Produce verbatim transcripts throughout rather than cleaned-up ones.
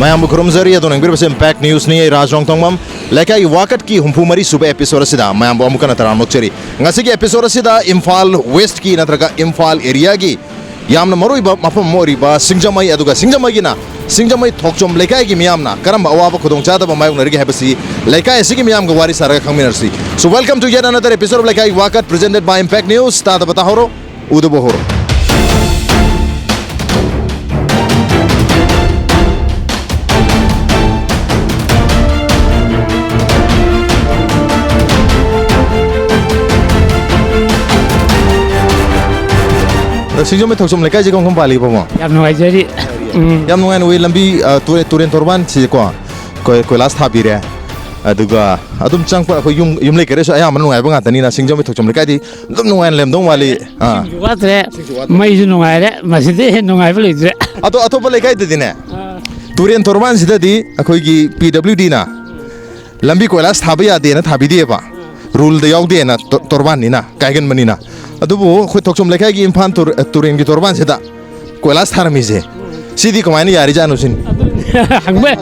ꯃꯌꯥꯝꯕꯨ ꯈꯨꯔꯨꯝꯖꯔꯤ꯫ ꯑꯗꯣꯝꯅ ꯌꯦꯡꯕꯤꯔꯤꯕꯁꯤ Impact Newsꯅꯤ꯫ ꯑꯩ ꯔꯥꯖ ꯔꯣꯡꯊꯣꯡꯕꯝ꯫ ꯂꯩꯀꯥꯏꯒꯤ ꯋꯥꯀꯠꯀꯤ ꯍꯨꯝꯐꯨ ꯃꯔꯤ ꯁꯨꯕ episode ꯑꯁꯤꯗ ꯃꯌꯥꯝꯕꯨ ꯑꯃꯨꯛ ꯍꯟꯅ ꯇꯔꯥꯝꯅ ꯑꯣꯛꯆꯔꯤ꯫ ꯉꯁꯤꯒꯤ episode ꯑꯁꯤꯗ ꯏꯝꯐꯥꯜ Westꯀꯤ ꯅꯠꯇ꯭ꯔꯒ ꯏꯝꯐꯥꯜ areaꯒꯤ ꯌꯥꯝꯅ ꯃꯔꯨꯑꯣꯏꯕ ꯃꯐꯝ ꯑꯃ ꯑꯣꯏꯔꯤꯕ ꯁꯤꯡꯖꯃꯩ, ꯑꯗꯨꯒ ꯁꯤꯡꯖꯃꯩꯒꯤꯅ ꯁꯤꯡꯖꯃꯩ ꯊꯣꯛꯆꯣꯝ ꯂꯩꯀꯥꯏꯒꯤ ꯃꯤꯌꯥꯝꯅ ꯀꯔꯝꯕ ꯑꯋꯥꯕ ꯈꯨꯗꯣꯡꯆꯥꯗꯕ ꯃꯥꯌꯣꯛꯅꯔꯤꯒꯦ ꯍꯥꯏꯕꯁꯤ ꯂꯩꯀꯥꯏ ꯑꯁꯤꯒꯤ ꯃꯤꯌꯥꯝꯒ ꯋꯥꯔꯤ ꯁꯥꯔꯒ ꯈꯪꯃꯤꯟꯅꯔꯁꯤ꯫ So welcome to yet another episode of ꯂꯩꯀꯥꯏꯒꯤ ꯋꯥꯀꯠ, presented by Impact News꯫ ꯇꯥꯗꯕ ꯇꯥꯍꯧꯔꯣ, ꯎꯗꯕ ꯍꯧꯔꯣ꯫ ꯑꯗꯣ ꯁꯤꯡꯖꯃꯩ ꯊꯣꯛꯆꯣꯝ ꯂꯩꯀꯥꯏꯁꯦ ꯀꯔꯝ ꯀꯔꯝ ꯄꯥꯜꯂꯤꯒꯦ, ꯄꯥꯕꯨꯡ? ꯌꯥꯝ ꯅꯨꯡꯉꯥꯏꯖꯔꯤ꯫ ꯎꯝ꯫ ꯌꯥꯝ ꯅꯨꯡꯉꯥꯏꯅ ꯎꯏ꯫ ꯂꯝꯕꯤ, ꯑ, ꯇꯨꯔꯦ-, ꯇꯨꯔꯦꯟ ꯇꯣꯔꯕꯥꯟꯁꯤꯀꯣ, ꯀꯣꯏ-, ꯀꯣꯏꯂꯥꯁ ꯊꯥꯕꯤꯔꯦ꯫ ꯑꯗꯨꯒ ꯑꯗꯨꯝ ꯆꯪꯉꯛꯄ ꯑꯩꯈꯣꯏ ꯌꯨꯝ, ꯌꯨꯝꯂꯩ ꯀꯩꯔꯩꯁꯨ ꯑꯌꯥꯝꯕꯅ ꯅꯨꯡꯉꯥꯏꯕ ꯉꯥꯛꯇꯅꯤꯅ ꯁꯤꯡꯖꯃꯩ ꯊꯣꯛꯆꯣꯝ ꯂꯩꯀꯥꯏꯗꯤ ꯑꯗꯨꯝ ꯅꯨꯡꯉꯥꯏꯅ ꯂꯩꯔꯝꯗꯧ ꯃꯥꯜꯂꯤ꯫ ꯑꯥ꯫ ꯏꯁꯤꯡꯁꯨ ꯋꯥꯠꯇ꯭ꯔꯦ, ꯏꯁꯤꯡꯁꯨ ꯋꯥꯠꯇ꯭ꯔꯦ꯫ ꯃꯩꯁꯨ ꯅꯨꯡꯉꯥꯏꯔꯦ, ꯃꯁꯤꯗꯩ ꯍꯦꯟꯅ ꯅꯨꯡꯉꯥꯏꯕ ꯂꯩꯇ꯭ꯔꯦ꯫ ꯑꯗꯣ ꯑꯇꯣꯞꯄ ꯂꯩꯀꯥꯏꯗꯗꯤꯅꯦ, ꯑꯥ꯫ ꯇꯨꯔꯦꯟ ꯇꯣꯔꯕꯥꯟꯁꯤꯗꯗꯤ ꯑꯩꯈꯣꯏꯒꯤ P W Dꯅ ꯂꯝꯕꯤ ꯀꯣꯏꯂꯥꯁ ꯊꯥꯕ ꯌꯥꯗꯦꯅ ꯊꯥꯕꯤꯗꯦꯕ, ruleꯗ ꯌꯥꯎꯗꯦꯅ, ꯇꯣ-, ꯇꯣꯔꯕꯥꯟꯅꯤꯅ, ꯀꯥꯏꯒꯟꯕꯅꯤꯅ꯫ ꯑꯗꯨꯕꯨ ꯑꯩꯈꯣꯏ ꯊꯣꯛꯆꯣꯝ ꯂꯩꯀꯥꯏꯒꯤ ꯏꯝꯐꯥꯜ ꯇꯨꯔ-, ꯇꯨꯔꯦꯟꯒꯤ ꯇꯣꯔꯕꯥꯟꯁꯤꯗ ꯀꯣꯏꯂꯥꯁ ꯊꯥꯔꯝꯃꯤꯁꯦ, ꯁꯤꯗꯤ ꯀꯃꯥꯏꯅ ꯌꯥꯔꯤꯖꯥꯠꯅꯣ ꯁꯤꯅꯤ? ꯍꯪꯕ,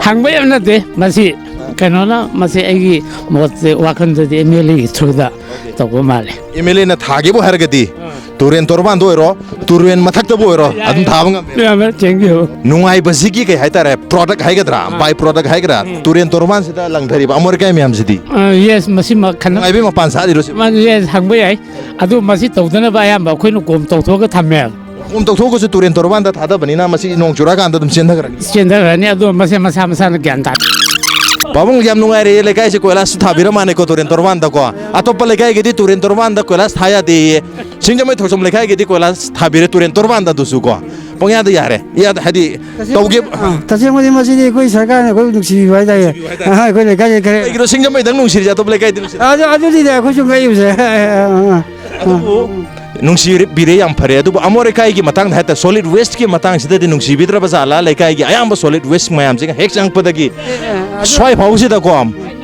ꯍꯪꯕ ꯌꯥꯝ ꯅꯠꯇꯦ꯫ ꯃꯁꯤ ꯀꯩꯅꯣꯅ, ꯃꯁꯤ ꯑꯩꯒꯤ ꯃꯣꯠꯇ, ꯋꯥꯈꯜꯗꯗꯤ MLAꯒꯤ throughꯗ ꯇꯧꯕ ꯃꯥꯜꯂꯦ꯫ MLAꯅ ꯊꯥꯒꯦꯕꯨ ꯍꯥꯏꯔꯒꯗꯤ, ꯑꯥ꯫ ꯇꯨꯔꯦꯟ ꯇꯣꯔꯕꯥꯟꯗ ꯑꯣꯏꯔꯣ, ꯇꯨꯔꯦꯟ ꯃꯊꯛꯇꯕꯨ ꯑꯣꯏꯔꯣ, ꯑꯗꯨꯝ ꯊꯥꯕ ꯉꯝꯃꯦ꯫ ꯌꯥꯝꯅ thank you꯫ ꯅꯨꯡꯉꯥꯏꯕꯁꯤꯒꯤ ꯀꯩ ꯍꯥꯏꯇꯥꯔꯦ, product ꯍꯥꯏꯒꯗ꯭ꯔꯥ, ꯑꯥ꯫ By product ꯍꯥꯏꯒꯗ꯭ꯔꯥ, ꯎꯝ꯫ ꯇꯨꯔꯦꯟ ꯇꯣꯔꯕꯥꯟꯁꯤꯗ ꯂꯪꯊꯔꯤꯕ ꯑꯃꯣꯠ ꯑꯀꯥꯏ ꯃꯌꯥꯝꯁꯤꯗꯤ ꯑꯥ, yes, ꯃꯁꯤꯃ ꯈꯟꯅ-, ꯅꯨꯡꯉꯥꯏꯕꯩ ꯃꯄꯥꯟ ꯁꯥꯠꯂꯤꯔꯣ ꯁꯤ? ꯃꯥ-, yes, ꯍꯪꯕ ꯌꯥꯏ꯫ ꯑꯗꯨ ꯃꯁꯤ ꯇꯧꯗꯅꯕ ꯑꯌꯥꯝꯕ ꯑꯩꯈꯣꯏꯅ ꯀꯣꯝ ꯇꯧꯊꯣꯛꯑꯒ ꯊꯝꯃꯦ꯫ ꯀꯣꯝ ꯇꯧꯊꯣꯛꯑꯒꯁꯨ ꯇꯨꯔꯦꯟ ꯇꯣꯔꯕꯥꯟꯗ ꯊꯥꯗꯕꯅꯤꯅ ꯃꯁꯤ ꯅꯣꯡ ꯆꯨꯔꯛꯑꯀꯥꯟꯗ ꯑꯗꯨꯝ ꯆꯦꯟꯊꯈ꯭ꯔꯅꯤ꯫ ꯆꯦꯟꯊꯈ꯭ꯔꯅꯤ, ꯑꯗꯨ ꯃꯁꯤ ꯃꯁꯥ ꯃꯁꯥꯅ ꯒ꯭ꯌꯥꯟ ꯇꯥ-, ꯄꯥꯕꯨꯡ, ꯌꯥꯝ ꯅꯨꯡꯉꯥꯏꯔꯦ, ꯂꯩꯀꯥꯏꯁꯦ ꯀꯣꯏꯂꯥꯁ ꯊꯥꯕꯤꯔ ꯃꯥꯜꯂꯦꯀꯣ ꯇꯨꯔꯦꯟ ꯇꯣꯔꯕꯥꯟꯗꯀꯣ꯫ ꯑꯇꯣꯞꯄ ꯂꯩꯀꯥꯏꯒꯤꯗꯤ ꯇꯨꯔꯦꯟ ꯇꯣꯔꯕꯥꯟꯗ ꯀꯣꯏꯂꯥꯁ ꯊꯥ ꯌꯥꯗꯦꯌꯦ꯫ ꯁꯤꯡꯖꯃꯩ ꯊꯣꯏꯁꯣꯝ ꯂꯩꯀꯥꯏꯒꯤꯗꯤ ꯀꯣꯏꯂꯥꯁ ꯊꯥꯕꯤꯔꯦ ꯇꯨꯔꯦꯟ ꯇꯣꯔꯕꯥꯟꯗ ꯑꯗꯨꯁꯨ ꯀꯣ꯫ ꯄꯪꯌꯥꯗ ꯌꯥꯔꯦ꯫ ꯏꯌꯥꯗ ꯍꯥꯏꯗꯤ ꯇꯧꯒꯦ꯫ ꯑꯥ, ꯇꯁꯦꯡꯕꯗꯤ ꯃꯁꯤꯗꯤ ꯑꯩꯈꯣꯏ ꯁꯔꯀꯥꯔꯅ ꯑꯩꯈꯣꯏ ꯅꯨꯡꯁꯤꯕꯤꯕ ꯍꯥꯏꯇꯥꯔꯦ꯫ ꯑꯥ, ꯑꯩꯈꯣꯏ ꯂꯩꯀꯥꯏ ꯂꯩꯀꯥꯏ꯫ ꯀꯩꯒꯤꯅꯣ ꯁꯤꯡꯖꯃꯩꯗꯪ ꯅꯨꯡꯁꯤꯔꯤꯁꯦ, ꯑꯇꯣꯞꯄ ꯂꯩꯀꯥꯏꯗꯤ ꯅꯨꯡꯁꯤꯗꯦ? ꯑꯗꯨ, ꯑꯗꯨꯅꯤꯅꯦ ꯑꯩꯈꯣꯏꯁꯨ ꯉꯛꯏꯕꯁꯦ꯫ ꯑꯥ, ꯑꯥ, ꯑꯥ꯫ ꯑꯗꯨꯕꯨ ꯅꯨꯡꯁꯤꯕꯤꯔꯦ, ꯌꯥꯝ ꯐꯔꯦ꯫ ꯑꯗꯨꯕꯨ ꯑꯃꯣꯠ ꯑꯀꯥꯏꯒꯤ ꯃꯇꯥꯡꯗ ꯍꯥꯏꯇꯥꯔꯦ, solid waste ꯀꯤ ꯃꯇꯥꯡꯁꯤꯗꯗꯤ ꯅꯨꯡꯁꯤꯕꯤꯗ꯭ꯔꯕ ꯖꯥꯠꯂꯥ? ꯂꯩꯀꯥꯏꯒꯤ ꯑꯌꯥꯝꯕ solid waste ꯃꯌꯥꯝꯁꯤꯒ ꯍꯦꯛ ꯆꯪꯉꯛꯄꯗꯒꯤ ꯁ꯭ꯋꯥꯏ ꯐꯥꯎꯁꯤꯗꯀꯣ,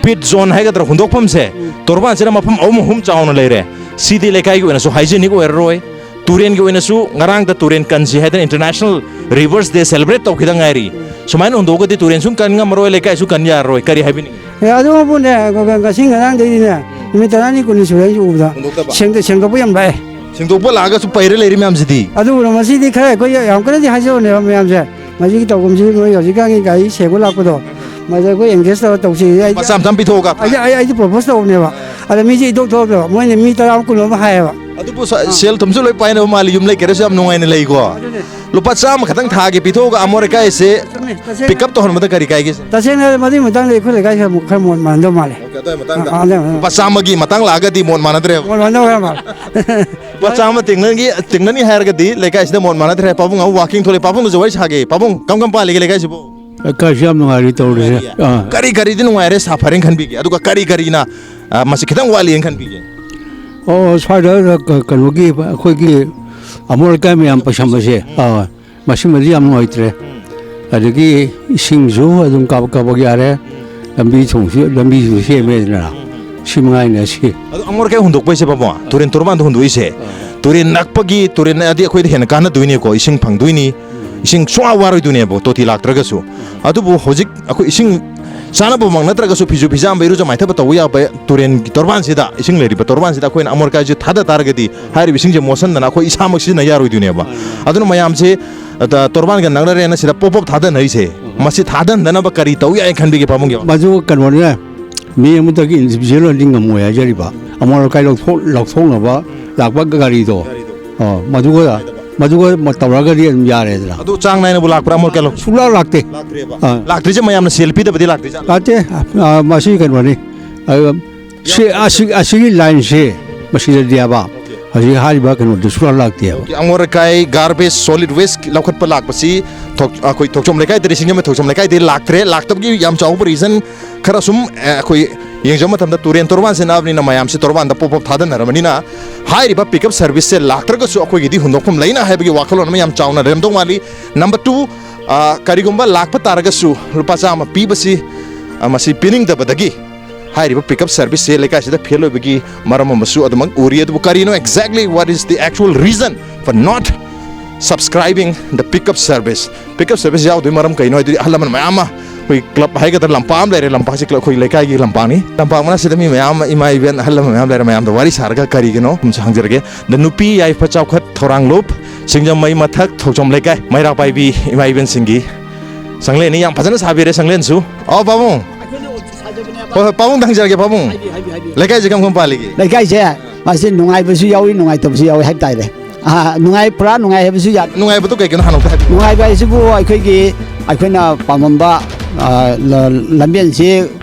pit zone ꯍꯥꯏꯒꯗ꯭ꯔꯥ, ꯍꯨꯟꯗꯣꯛꯐꯝꯁꯦ, ꯇꯣꯔꯕꯥꯟꯁꯤꯅ ꯃꯐꯝ ꯑꯍꯨꯝ ꯑꯍꯨꯝ ꯆꯥꯎꯅ ꯂꯩꯔꯦ꯫ ꯁꯤꯗꯤ ꯂꯩꯀꯥꯏꯒꯤ ꯑꯣꯏꯅꯁꯨ hygienic ꯑꯣꯏꯔꯔꯣꯏ꯫ ꯇꯨꯔꯦꯟꯒꯤ ꯑꯣꯏꯅꯁꯨ ꯉꯔꯥꯡꯗ ꯇꯨꯔꯦꯟ ꯀꯟꯁꯤ ꯍꯥꯏꯗꯅ International Rivers Day celebrate ꯇꯧꯈꯤꯗ ꯉꯥꯏꯔꯤ꯫ ꯁꯨꯃꯥꯏꯅ ꯍꯨꯟꯗꯣꯛꯑꯒꯗꯤ ꯇꯨꯔꯦꯟꯁꯨ ꯀꯟ ꯉꯝꯃꯔꯣꯏ, ꯂꯩꯀꯥꯏꯁꯨ ꯀꯟ ꯌꯥꯔꯔꯣꯏ꯫ ꯀꯔꯤ ꯍꯥꯏꯕꯤꯅꯤꯡꯉꯤ? ꯑꯦ, ꯑꯗꯨꯃꯛꯄꯨꯅꯦ, ꯉ-, ꯉ-, ꯉꯁꯤ ꯉꯔꯥꯡꯗꯩꯗꯤꯅꯦ, ꯅꯨꯃꯤꯠ ꯇꯔꯥꯅꯤ ꯀꯨꯟꯅꯤ ꯁꯨꯔꯦ ꯑꯩꯁꯨ ꯎꯕꯗ꯫ ꯍꯨꯟꯗꯣꯛꯇꯕ? ꯁꯦꯡꯗ-, ꯁꯦꯡꯗꯣꯛꯄ ꯌꯥꯝ ꯂꯥꯛꯑꯦ꯫ ꯁꯦꯡꯗꯣꯛꯄ ꯂꯥꯛꯑꯒꯁꯨ ꯄꯩꯔ ꯂꯩꯔꯤ ꯃꯌꯥꯝꯁꯤꯗꯤ? ꯑꯗꯨꯕꯨ ꯃꯁꯤꯗꯤ ꯈꯔ ꯑꯩꯈꯣꯏ ꯌꯥꯝ ꯀꯟꯅꯗꯤ ꯍꯥꯏꯖꯕꯅꯦꯕ ꯃꯌꯥꯝꯁꯦ꯫ ꯃꯁꯤꯒꯤ ꯇꯧꯐꯝꯁꯤ ꯃꯣꯏ ꯍꯧꯖꯤꯛꯀꯥꯟꯒꯤ ꯒꯥꯔꯤ ꯁꯦꯡꯕ ꯂꯥꯛꯄꯗꯣ, ꯃꯗ ꯑꯩꯈꯣꯏ engage ꯇꯧꯔ ꯇꯧꯁꯤ꯫ ꯑꯩ, ꯂꯨꯄꯥ ꯆꯥꯝ ꯆꯥꯝ ꯄꯤꯊꯣꯛꯑꯒ? ꯑꯩ, ꯑꯩ, ꯑꯩꯗꯤ propose ꯇꯧꯕꯅꯦꯕ꯫ ꯑꯗ ꯃꯤꯁꯦ ꯏꯊꯣꯛ ꯊꯣꯛꯇꯕ꯫ ꯃꯣꯏꯅ ꯃꯤ ꯇꯔꯥ ꯑꯃ ꯀꯨꯟ ꯑꯃ ꯍꯥꯏꯌꯦꯕ꯫ ꯑꯗꯨꯕꯨ ꯁ-, ꯑꯥ꯫ ꯁꯦꯜ ꯊꯨꯝꯁꯨ ꯂꯣꯏ ꯄꯥꯏꯅꯕ ꯃꯥꯜꯂꯤ, ꯌꯨꯝ ꯂꯩꯀꯩꯗꯁꯨ ꯌꯥꯝ ꯅꯨꯡꯉꯥꯏꯅ ꯂꯩꯀꯣ꯫ ꯑꯗꯨꯅꯦ꯫ ꯂꯨꯄꯥ ꯆꯥꯝꯃ ꯈꯛꯇꯪ ꯊꯥꯒꯤ ꯄꯤꯊꯣꯛꯑꯒ ꯑꯃꯣꯠ ꯑꯀꯥꯏꯁꯦ ꯆꯨꯝꯃꯦ, ꯇꯁꯦꯡꯅ꯫ Pick up ꯇꯧꯍꯟꯕꯗ ꯀꯔꯤ ꯀꯥꯏꯒꯦ? ꯇꯁꯦꯡꯅ ꯃꯗꯨꯒꯤ ꯃꯇꯥꯡꯗ ꯑꯩꯈꯣꯏ ꯂꯩꯀꯥꯏꯁꯦ ꯑꯃꯨꯛ ꯈꯔ ꯃꯣꯠ ꯃꯥꯟꯅꯗꯕ ꯃꯥꯜꯂꯦ꯫ ꯑꯣꯀꯦ, ꯑꯗꯨꯒꯤ ꯃꯇꯥꯡꯗ꯫ ꯑꯥ, ꯑꯥ, ꯑꯗꯨꯒꯤ ꯃꯇꯥꯡꯗ꯫ ꯂꯨꯄꯥ ꯆꯥꯝꯃꯒꯤ ꯃꯇꯥꯡ ꯂꯥꯛꯑꯒꯗꯤ ꯃꯣꯠ ꯃꯥꯟꯅꯗ꯭ꯔꯦꯕ꯫ ꯃꯣꯠ ꯃꯥꯟꯅꯗꯕ ꯈꯔ ꯃꯥꯜꯂꯦ꯫ ꯂꯨꯄꯥ ꯆꯥꯝꯃ ꯇꯤꯡꯅꯒꯤ, ꯇꯤꯡꯅꯅꯤ ꯍꯥꯏꯔꯒꯗꯤ ꯂꯩꯀꯥꯏꯁꯤꯗ ꯃꯣꯠ ꯃꯥꯟꯅꯗ꯭ꯔꯦ꯫ ꯄꯥꯕꯨꯡ ꯑꯃꯨꯛ walking ꯊꯣꯛꯂꯛꯑꯦ꯫ ꯄꯥꯕꯨꯡꯗꯁꯨ ꯋꯥꯔꯤ ꯁꯥꯒꯦ꯫ ꯄꯥꯕꯨꯡ, ꯀꯝ ꯀꯝ ꯄꯥꯜꯂꯤꯒꯦ ꯂꯩꯀꯥꯏꯁꯤꯕꯨ? ꯀꯩꯁꯨ ꯌꯥꯝ ꯅꯨꯡꯉꯥꯏꯔꯤ ꯇꯧꯔꯤꯁꯦ꯫ ꯑꯥ꯫ ꯀꯔꯤ ꯀꯔꯤꯗꯤ ꯅꯨꯡꯉꯥꯏꯔꯦ, ꯁꯥꯐꯔꯦꯅ ꯈꯟꯕꯤꯒꯦ? ꯑꯗꯨꯒ ꯀꯔꯤ ꯀꯔꯤꯅ, ꯑ, ꯃꯁꯤ ꯈꯤꯇꯪ ꯋꯥꯠꯂꯤꯅ ꯈꯟꯕꯤꯒꯦ? ꯑꯣ, ꯁ꯭ꯋꯥꯏꯗ ꯀ-, ꯀꯩꯅꯣꯒꯤ ꯑꯩꯈꯣꯏꯒꯤ ꯑꯃꯣꯠ ꯑꯀꯥꯏ ꯃꯌꯥꯝ ꯄꯩꯁꯟꯕꯁꯦ, ꯑꯥ, ꯃꯁꯤꯃꯗꯤ ꯌꯥꯝ ꯅꯨꯡꯉꯥꯏꯇ꯭ꯔꯦ꯫ ꯑꯗꯒꯤ ꯏꯁꯤꯡꯁꯨ ꯑꯗꯨꯝ ꯀꯥꯕꯛ ꯀꯥꯕꯛ ꯌꯥꯔꯦ, ꯂꯝꯕꯤ ꯊꯣꯡꯁꯨ, ꯂꯝꯕꯤꯁꯨ ꯁꯦꯝꯃꯦꯗꯅ, ꯁꯤ ꯃꯉꯥꯏꯅꯦ ꯁꯤ꯫ ꯑꯗꯣ ꯑꯃꯣꯠ ꯑꯀꯥꯏ ꯍꯨꯟꯗꯣꯛꯄꯩꯁꯦ ꯄꯥꯕꯨꯡ, ꯇꯨꯔꯦꯟ ꯇꯣꯔꯕꯥꯟꯗ ꯍꯨꯟꯗꯣꯛꯏꯁꯦ, ꯇꯨꯔꯦꯟ ꯅꯛꯄꯒꯤ, ꯇꯨꯔꯦꯟ ꯅꯛꯑꯗꯤ ꯑꯩꯈꯣꯏꯗ ꯍꯦꯟꯅ ꯀꯥꯟꯅꯗꯣꯏꯅꯤꯀꯣ, ꯏꯁꯤꯡ ꯐꯪꯗꯣꯏꯅꯤ, ꯏꯁꯤꯡ ꯁꯨꯡꯋꯥ ꯋꯥꯔꯣꯏꯗꯣꯏꯅꯦꯕ ꯇꯣꯇꯤ ꯂꯥꯛꯇ꯭ꯔꯒꯁꯨ꯫ ꯑꯗꯨꯕꯨ ꯍꯧꯖꯤꯛ ꯑꯩꯈꯣꯏ ꯏꯁꯤꯡ ꯆꯥꯅꯕꯃꯛ ꯅꯠꯇ꯭ꯔꯒꯁꯨ ꯐꯤꯁꯨ ꯐꯤꯖꯥꯝꯕ, ꯏꯔꯨꯖ ꯃꯥꯏꯊꯕ ꯇꯧꯕ ꯌꯥꯕ ꯇꯨꯔꯦꯟꯒꯤ ꯇꯣꯔꯕꯥꯟꯁꯤꯗ, ꯏꯁꯤꯡ ꯂꯩꯔꯤꯕ ꯇꯣꯔꯕꯥꯟꯁꯤꯗ ꯑꯩꯈꯣꯏꯅ ꯑꯃꯣꯠ ꯑꯀꯥꯏꯁꯦ ꯊꯥꯗ ꯇꯥꯔꯒꯗꯤ ꯍꯥꯏꯔꯤꯕ ꯏꯁꯤꯡꯁꯦ ꯃꯣꯠꯁꯟꯗꯅ ꯑꯩꯈꯣꯏ ꯏꯁꯥꯃꯛ ꯁꯤꯖꯤꯟꯅ ꯌꯥꯔꯣꯏꯗꯣꯏꯅꯦꯕ꯫ ꯑꯗꯨꯅ ꯃꯌꯥꯝꯁꯦ, ꯑ, ꯇꯣꯔꯕꯥꯟꯒ ꯅꯛꯅꯔꯦꯅ ꯁꯤꯗ ꯄꯣꯞ ꯄꯣꯞ ꯊꯥꯗꯅꯔꯤꯁꯦ, ꯃꯁꯤ ꯊꯥꯗꯍꯟꯗꯅꯕ ꯀꯔꯤ ꯇꯧ ꯌꯥꯏ ꯈꯟꯕꯤꯒꯦ ꯄꯥꯕꯨꯡꯒꯤ? ꯃꯗꯨ ꯀꯩꯅꯣꯅꯦ, ꯃꯤ ꯑꯃꯠꯇꯒꯤ individual ꯑꯣꯏꯅꯗꯤ ꯉꯝꯃꯣꯏ ꯍꯥꯏꯖꯔꯤꯕ꯫ ꯑꯃꯣꯠ ꯑꯀꯥꯏ ꯂꯧꯊꯣꯛ-, ꯂꯧꯊꯣꯛꯅꯕ ꯂꯥꯛꯄ ꯒꯥꯔꯤꯗꯣ, ꯑ, ꯃꯗꯨꯒ ꯃꯗꯨꯒ ꯇꯧꯔꯒꯗꯤ ꯑꯗꯨꯝ ꯌꯥꯔꯦꯗꯅ꯫ ꯑꯗꯨ ꯆꯥꯡ ꯅꯥꯏꯅꯕꯨ ꯂꯥꯛꯄ꯭ꯔꯥ ꯑꯃꯣꯠ ꯀꯌꯥ ꯂꯧ- ꯁꯨꯡꯂꯥꯛ ꯂꯥꯛꯇꯦ꯫ ꯂꯥꯛꯇ꯭ꯔꯦꯕ꯫ ꯑꯥ꯫ ꯂꯥꯛꯇ꯭ꯔꯤꯁꯦ ꯃꯌꯥꯝꯅ ꯁꯦꯜ ꯄꯤꯗꯕꯗꯤ ꯂꯥꯛꯇ꯭ꯔꯤꯖꯥꯠꯂꯣ? ꯅꯠꯇꯦ꯫ ꯑ, ꯃꯁꯤ ꯀꯩꯅꯣꯅꯤ꯫ ꯑ, ꯁꯤ ꯑꯁꯤ ꯑꯁꯤꯒꯤ ꯂꯥꯏꯟꯁꯦ ꯃꯁꯤꯗꯗꯤ ꯍꯥꯏꯕ ꯍꯧꯖꯤꯛ ꯍꯥꯏꯔꯤꯕ ꯀꯩꯅꯣꯗꯨ ꯁꯨꯡꯂꯥꯛ ꯂꯥꯛꯇꯦꯕ꯫ ꯑꯃꯣꯠ ꯑꯀꯥꯏ, ꯒꯥꯔꯕꯦꯖ, ꯁꯣꯂꯤꯗ ꯋꯦꯁ ꯂꯧꯈꯠꯄ ꯂꯥꯛꯄꯁꯤ ꯊꯣꯛ- ꯑꯩꯈꯣꯏ ꯊꯣꯛꯆꯣꯝ ꯂꯩꯀꯥꯏꯗꯗꯤ, ꯁꯤꯡꯖꯃꯩ ꯊꯣꯛꯆꯣꯝ ꯂꯩꯀꯥꯏꯗꯗꯤ ꯂꯥꯛꯇ꯭ꯔꯦ꯫ ꯂꯥꯛꯇꯕꯒꯤ ꯌꯥꯝ ꯆꯥꯎꯕ ꯔꯤꯖꯟ ꯈꯔ ꯁꯨꯝ, ꯑ, ꯑꯩꯈꯣꯏ ꯌꯦꯡꯖꯕ ꯃꯇꯝꯗ ꯇꯨꯔꯦꯟ ꯇꯣꯔꯕꯥꯟꯁꯦ ꯅꯛꯑꯕꯅꯤꯅ ꯃꯌꯥꯝꯁꯦ ꯇꯣꯔꯕꯥꯟꯗ ꯄꯣꯞ ꯄꯣꯞ ꯊꯥꯗꯅꯔꯕꯅꯤꯅ ꯍꯥꯏꯔꯤꯕ ꯄꯤꯛꯑꯞ ꯁꯔꯚꯤꯁꯁꯦ ꯂꯥꯛꯇ꯭ꯔꯒꯁꯨ ꯑꯩꯈꯣꯏꯒꯤꯗꯤ ꯍꯨꯟꯗꯣꯛꯐꯝ ꯂꯩꯅ ꯍꯥꯏꯕꯒꯤ ꯋꯥꯈꯜꯂꯣꯟ ꯑꯃ ꯌꯥꯝ ꯆꯥꯎꯅ ꯂꯩꯔꯝꯗꯧ ꯃꯥꯜꯂꯤ꯫ ꯅꯝꯕꯔ ꯇꯨ, ꯑ, ꯀꯔꯤꯒꯨꯝꯕ ꯂꯥꯛꯄ ꯇꯥꯔꯒꯁꯨ ꯂꯨꯄꯥ ꯆꯥꯝꯃ ꯄꯤꯕꯁꯤ, ꯑ, ꯃꯁꯤ ꯄꯤꯅꯤꯡꯗꯕꯗꯒꯤ ꯍꯥꯏꯔꯤꯕ ꯄꯤꯛꯑꯞ ꯁꯔꯚꯤꯁꯁꯦ ꯂꯩꯀꯥꯏꯁꯤꯗ ꯐꯦꯜ ꯑꯣꯏꯕꯒꯤ ꯃꯔꯝ ꯑꯃꯁꯨ ꯑꯗꯨꯃꯛ ꯎꯔꯤ꯫ ꯑꯗꯨꯕꯨ ꯀꯔꯤꯅꯣ exactly, what is the actual reason for not subscribing the pickup service? Pickup service ꯌꯥꯎꯗꯣꯏ ꯃꯔꯝ ꯀꯩꯅꯣ ꯍꯥꯏꯗꯨꯗꯤ ꯑꯍꯜ ꯂꯃꯟ ꯃꯌꯥꯝ ꯑꯃ, ꯑꯩꯈꯣꯏ ꯀ꯭ꯂꯕ ꯍꯥꯏꯒꯗ꯭ꯔꯥ, ꯂꯝꯄꯥꯛ ꯑꯃ ꯂꯩꯔꯦ, ꯂꯝꯄꯥꯛꯁꯤ ꯑꯩꯈꯣꯏ ꯂꯩꯀꯥꯏꯒꯤ ꯂꯝꯄꯥꯛꯅꯤ꯫ ꯂꯝꯄꯥꯛ ꯃꯅꯥꯛꯁꯤꯗ ꯃꯤ ꯃꯌꯥꯝ ꯑꯃ, ꯏꯃꯥ ꯏꯕꯦꯟ ꯑꯍꯜ ꯂꯃꯟ ꯃꯌꯥꯝ ꯂꯩꯔꯦ, ꯃꯌꯥꯝꯗ ꯋꯥꯔꯤ ꯁꯥꯔꯒ ꯀꯔꯤꯒꯤꯅꯣ ꯑꯃꯁꯨ ꯍꯪꯖꯔꯒꯦ꯫ ꯗ ꯅꯨꯄꯤ ꯌꯥꯏꯐ ꯆꯥꯎꯈꯠ ꯊꯧꯔꯥꯡꯂꯨꯞ, ꯁꯤꯡꯖꯃꯩ ꯃꯊꯛ ꯊꯣꯛꯆꯣꯝ ꯂꯩꯀꯥꯏ, ꯃꯩꯔꯥ ꯄꯥꯏꯕꯤ ꯏꯃꯥ ꯏꯕꯦꯟꯁꯤꯡꯒꯤ ꯆꯪꯂꯦꯟꯅꯤ꯫ ꯌꯥꯝ ꯐꯖꯅ ꯁꯥꯕꯤꯔꯦ ꯆꯪꯂꯦꯟꯁꯨ꯫ ꯑꯣ ꯄꯥꯕꯨꯡ, ꯍꯣꯏ ꯍꯣꯏ, ꯄꯥꯕꯨꯡꯗ ꯍꯪꯖꯔꯒꯦ ꯄꯥꯕꯨꯡ꯫ ꯂꯩꯀꯥꯏꯁꯦ ꯀꯔꯝ ꯀꯔꯝ ꯄꯥꯜꯂꯤꯒꯦ? ꯂꯩꯀꯥꯏꯁꯦ ꯃꯁꯤ ꯅꯨꯡꯉꯥꯏꯕꯁꯨ ꯌꯥꯎꯏ, ꯅꯨꯡꯉꯥꯏꯇꯕꯁꯨ ꯌꯥꯎꯏ ꯍꯥꯏꯕ ꯇꯥꯔꯦ꯫ ꯑꯥ, ꯅꯨꯡꯉꯥꯏ, ꯄꯨꯔꯥ ꯅꯨꯡꯉꯥꯏ ꯍꯥꯏꯕꯁꯨ ꯌꯥꯗꯦ꯫ ꯅꯨꯡꯉꯥꯏꯕꯗꯣ ꯀꯩꯒꯤꯅꯣ ꯍꯥꯟꯅ ꯑꯝꯇ ꯍꯥꯏꯕꯤꯌꯨ꯫ ꯅꯨꯡꯉꯥꯏꯕ ꯍꯥꯏꯁꯤꯕꯨ ꯑꯩꯈꯣꯏꯒꯤ, ꯑꯩꯈꯣꯏꯅ ꯄꯥꯝꯃꯝꯕ, ꯑꯥ, ꯂ- ꯂꯝꯕꯦꯟꯁꯤ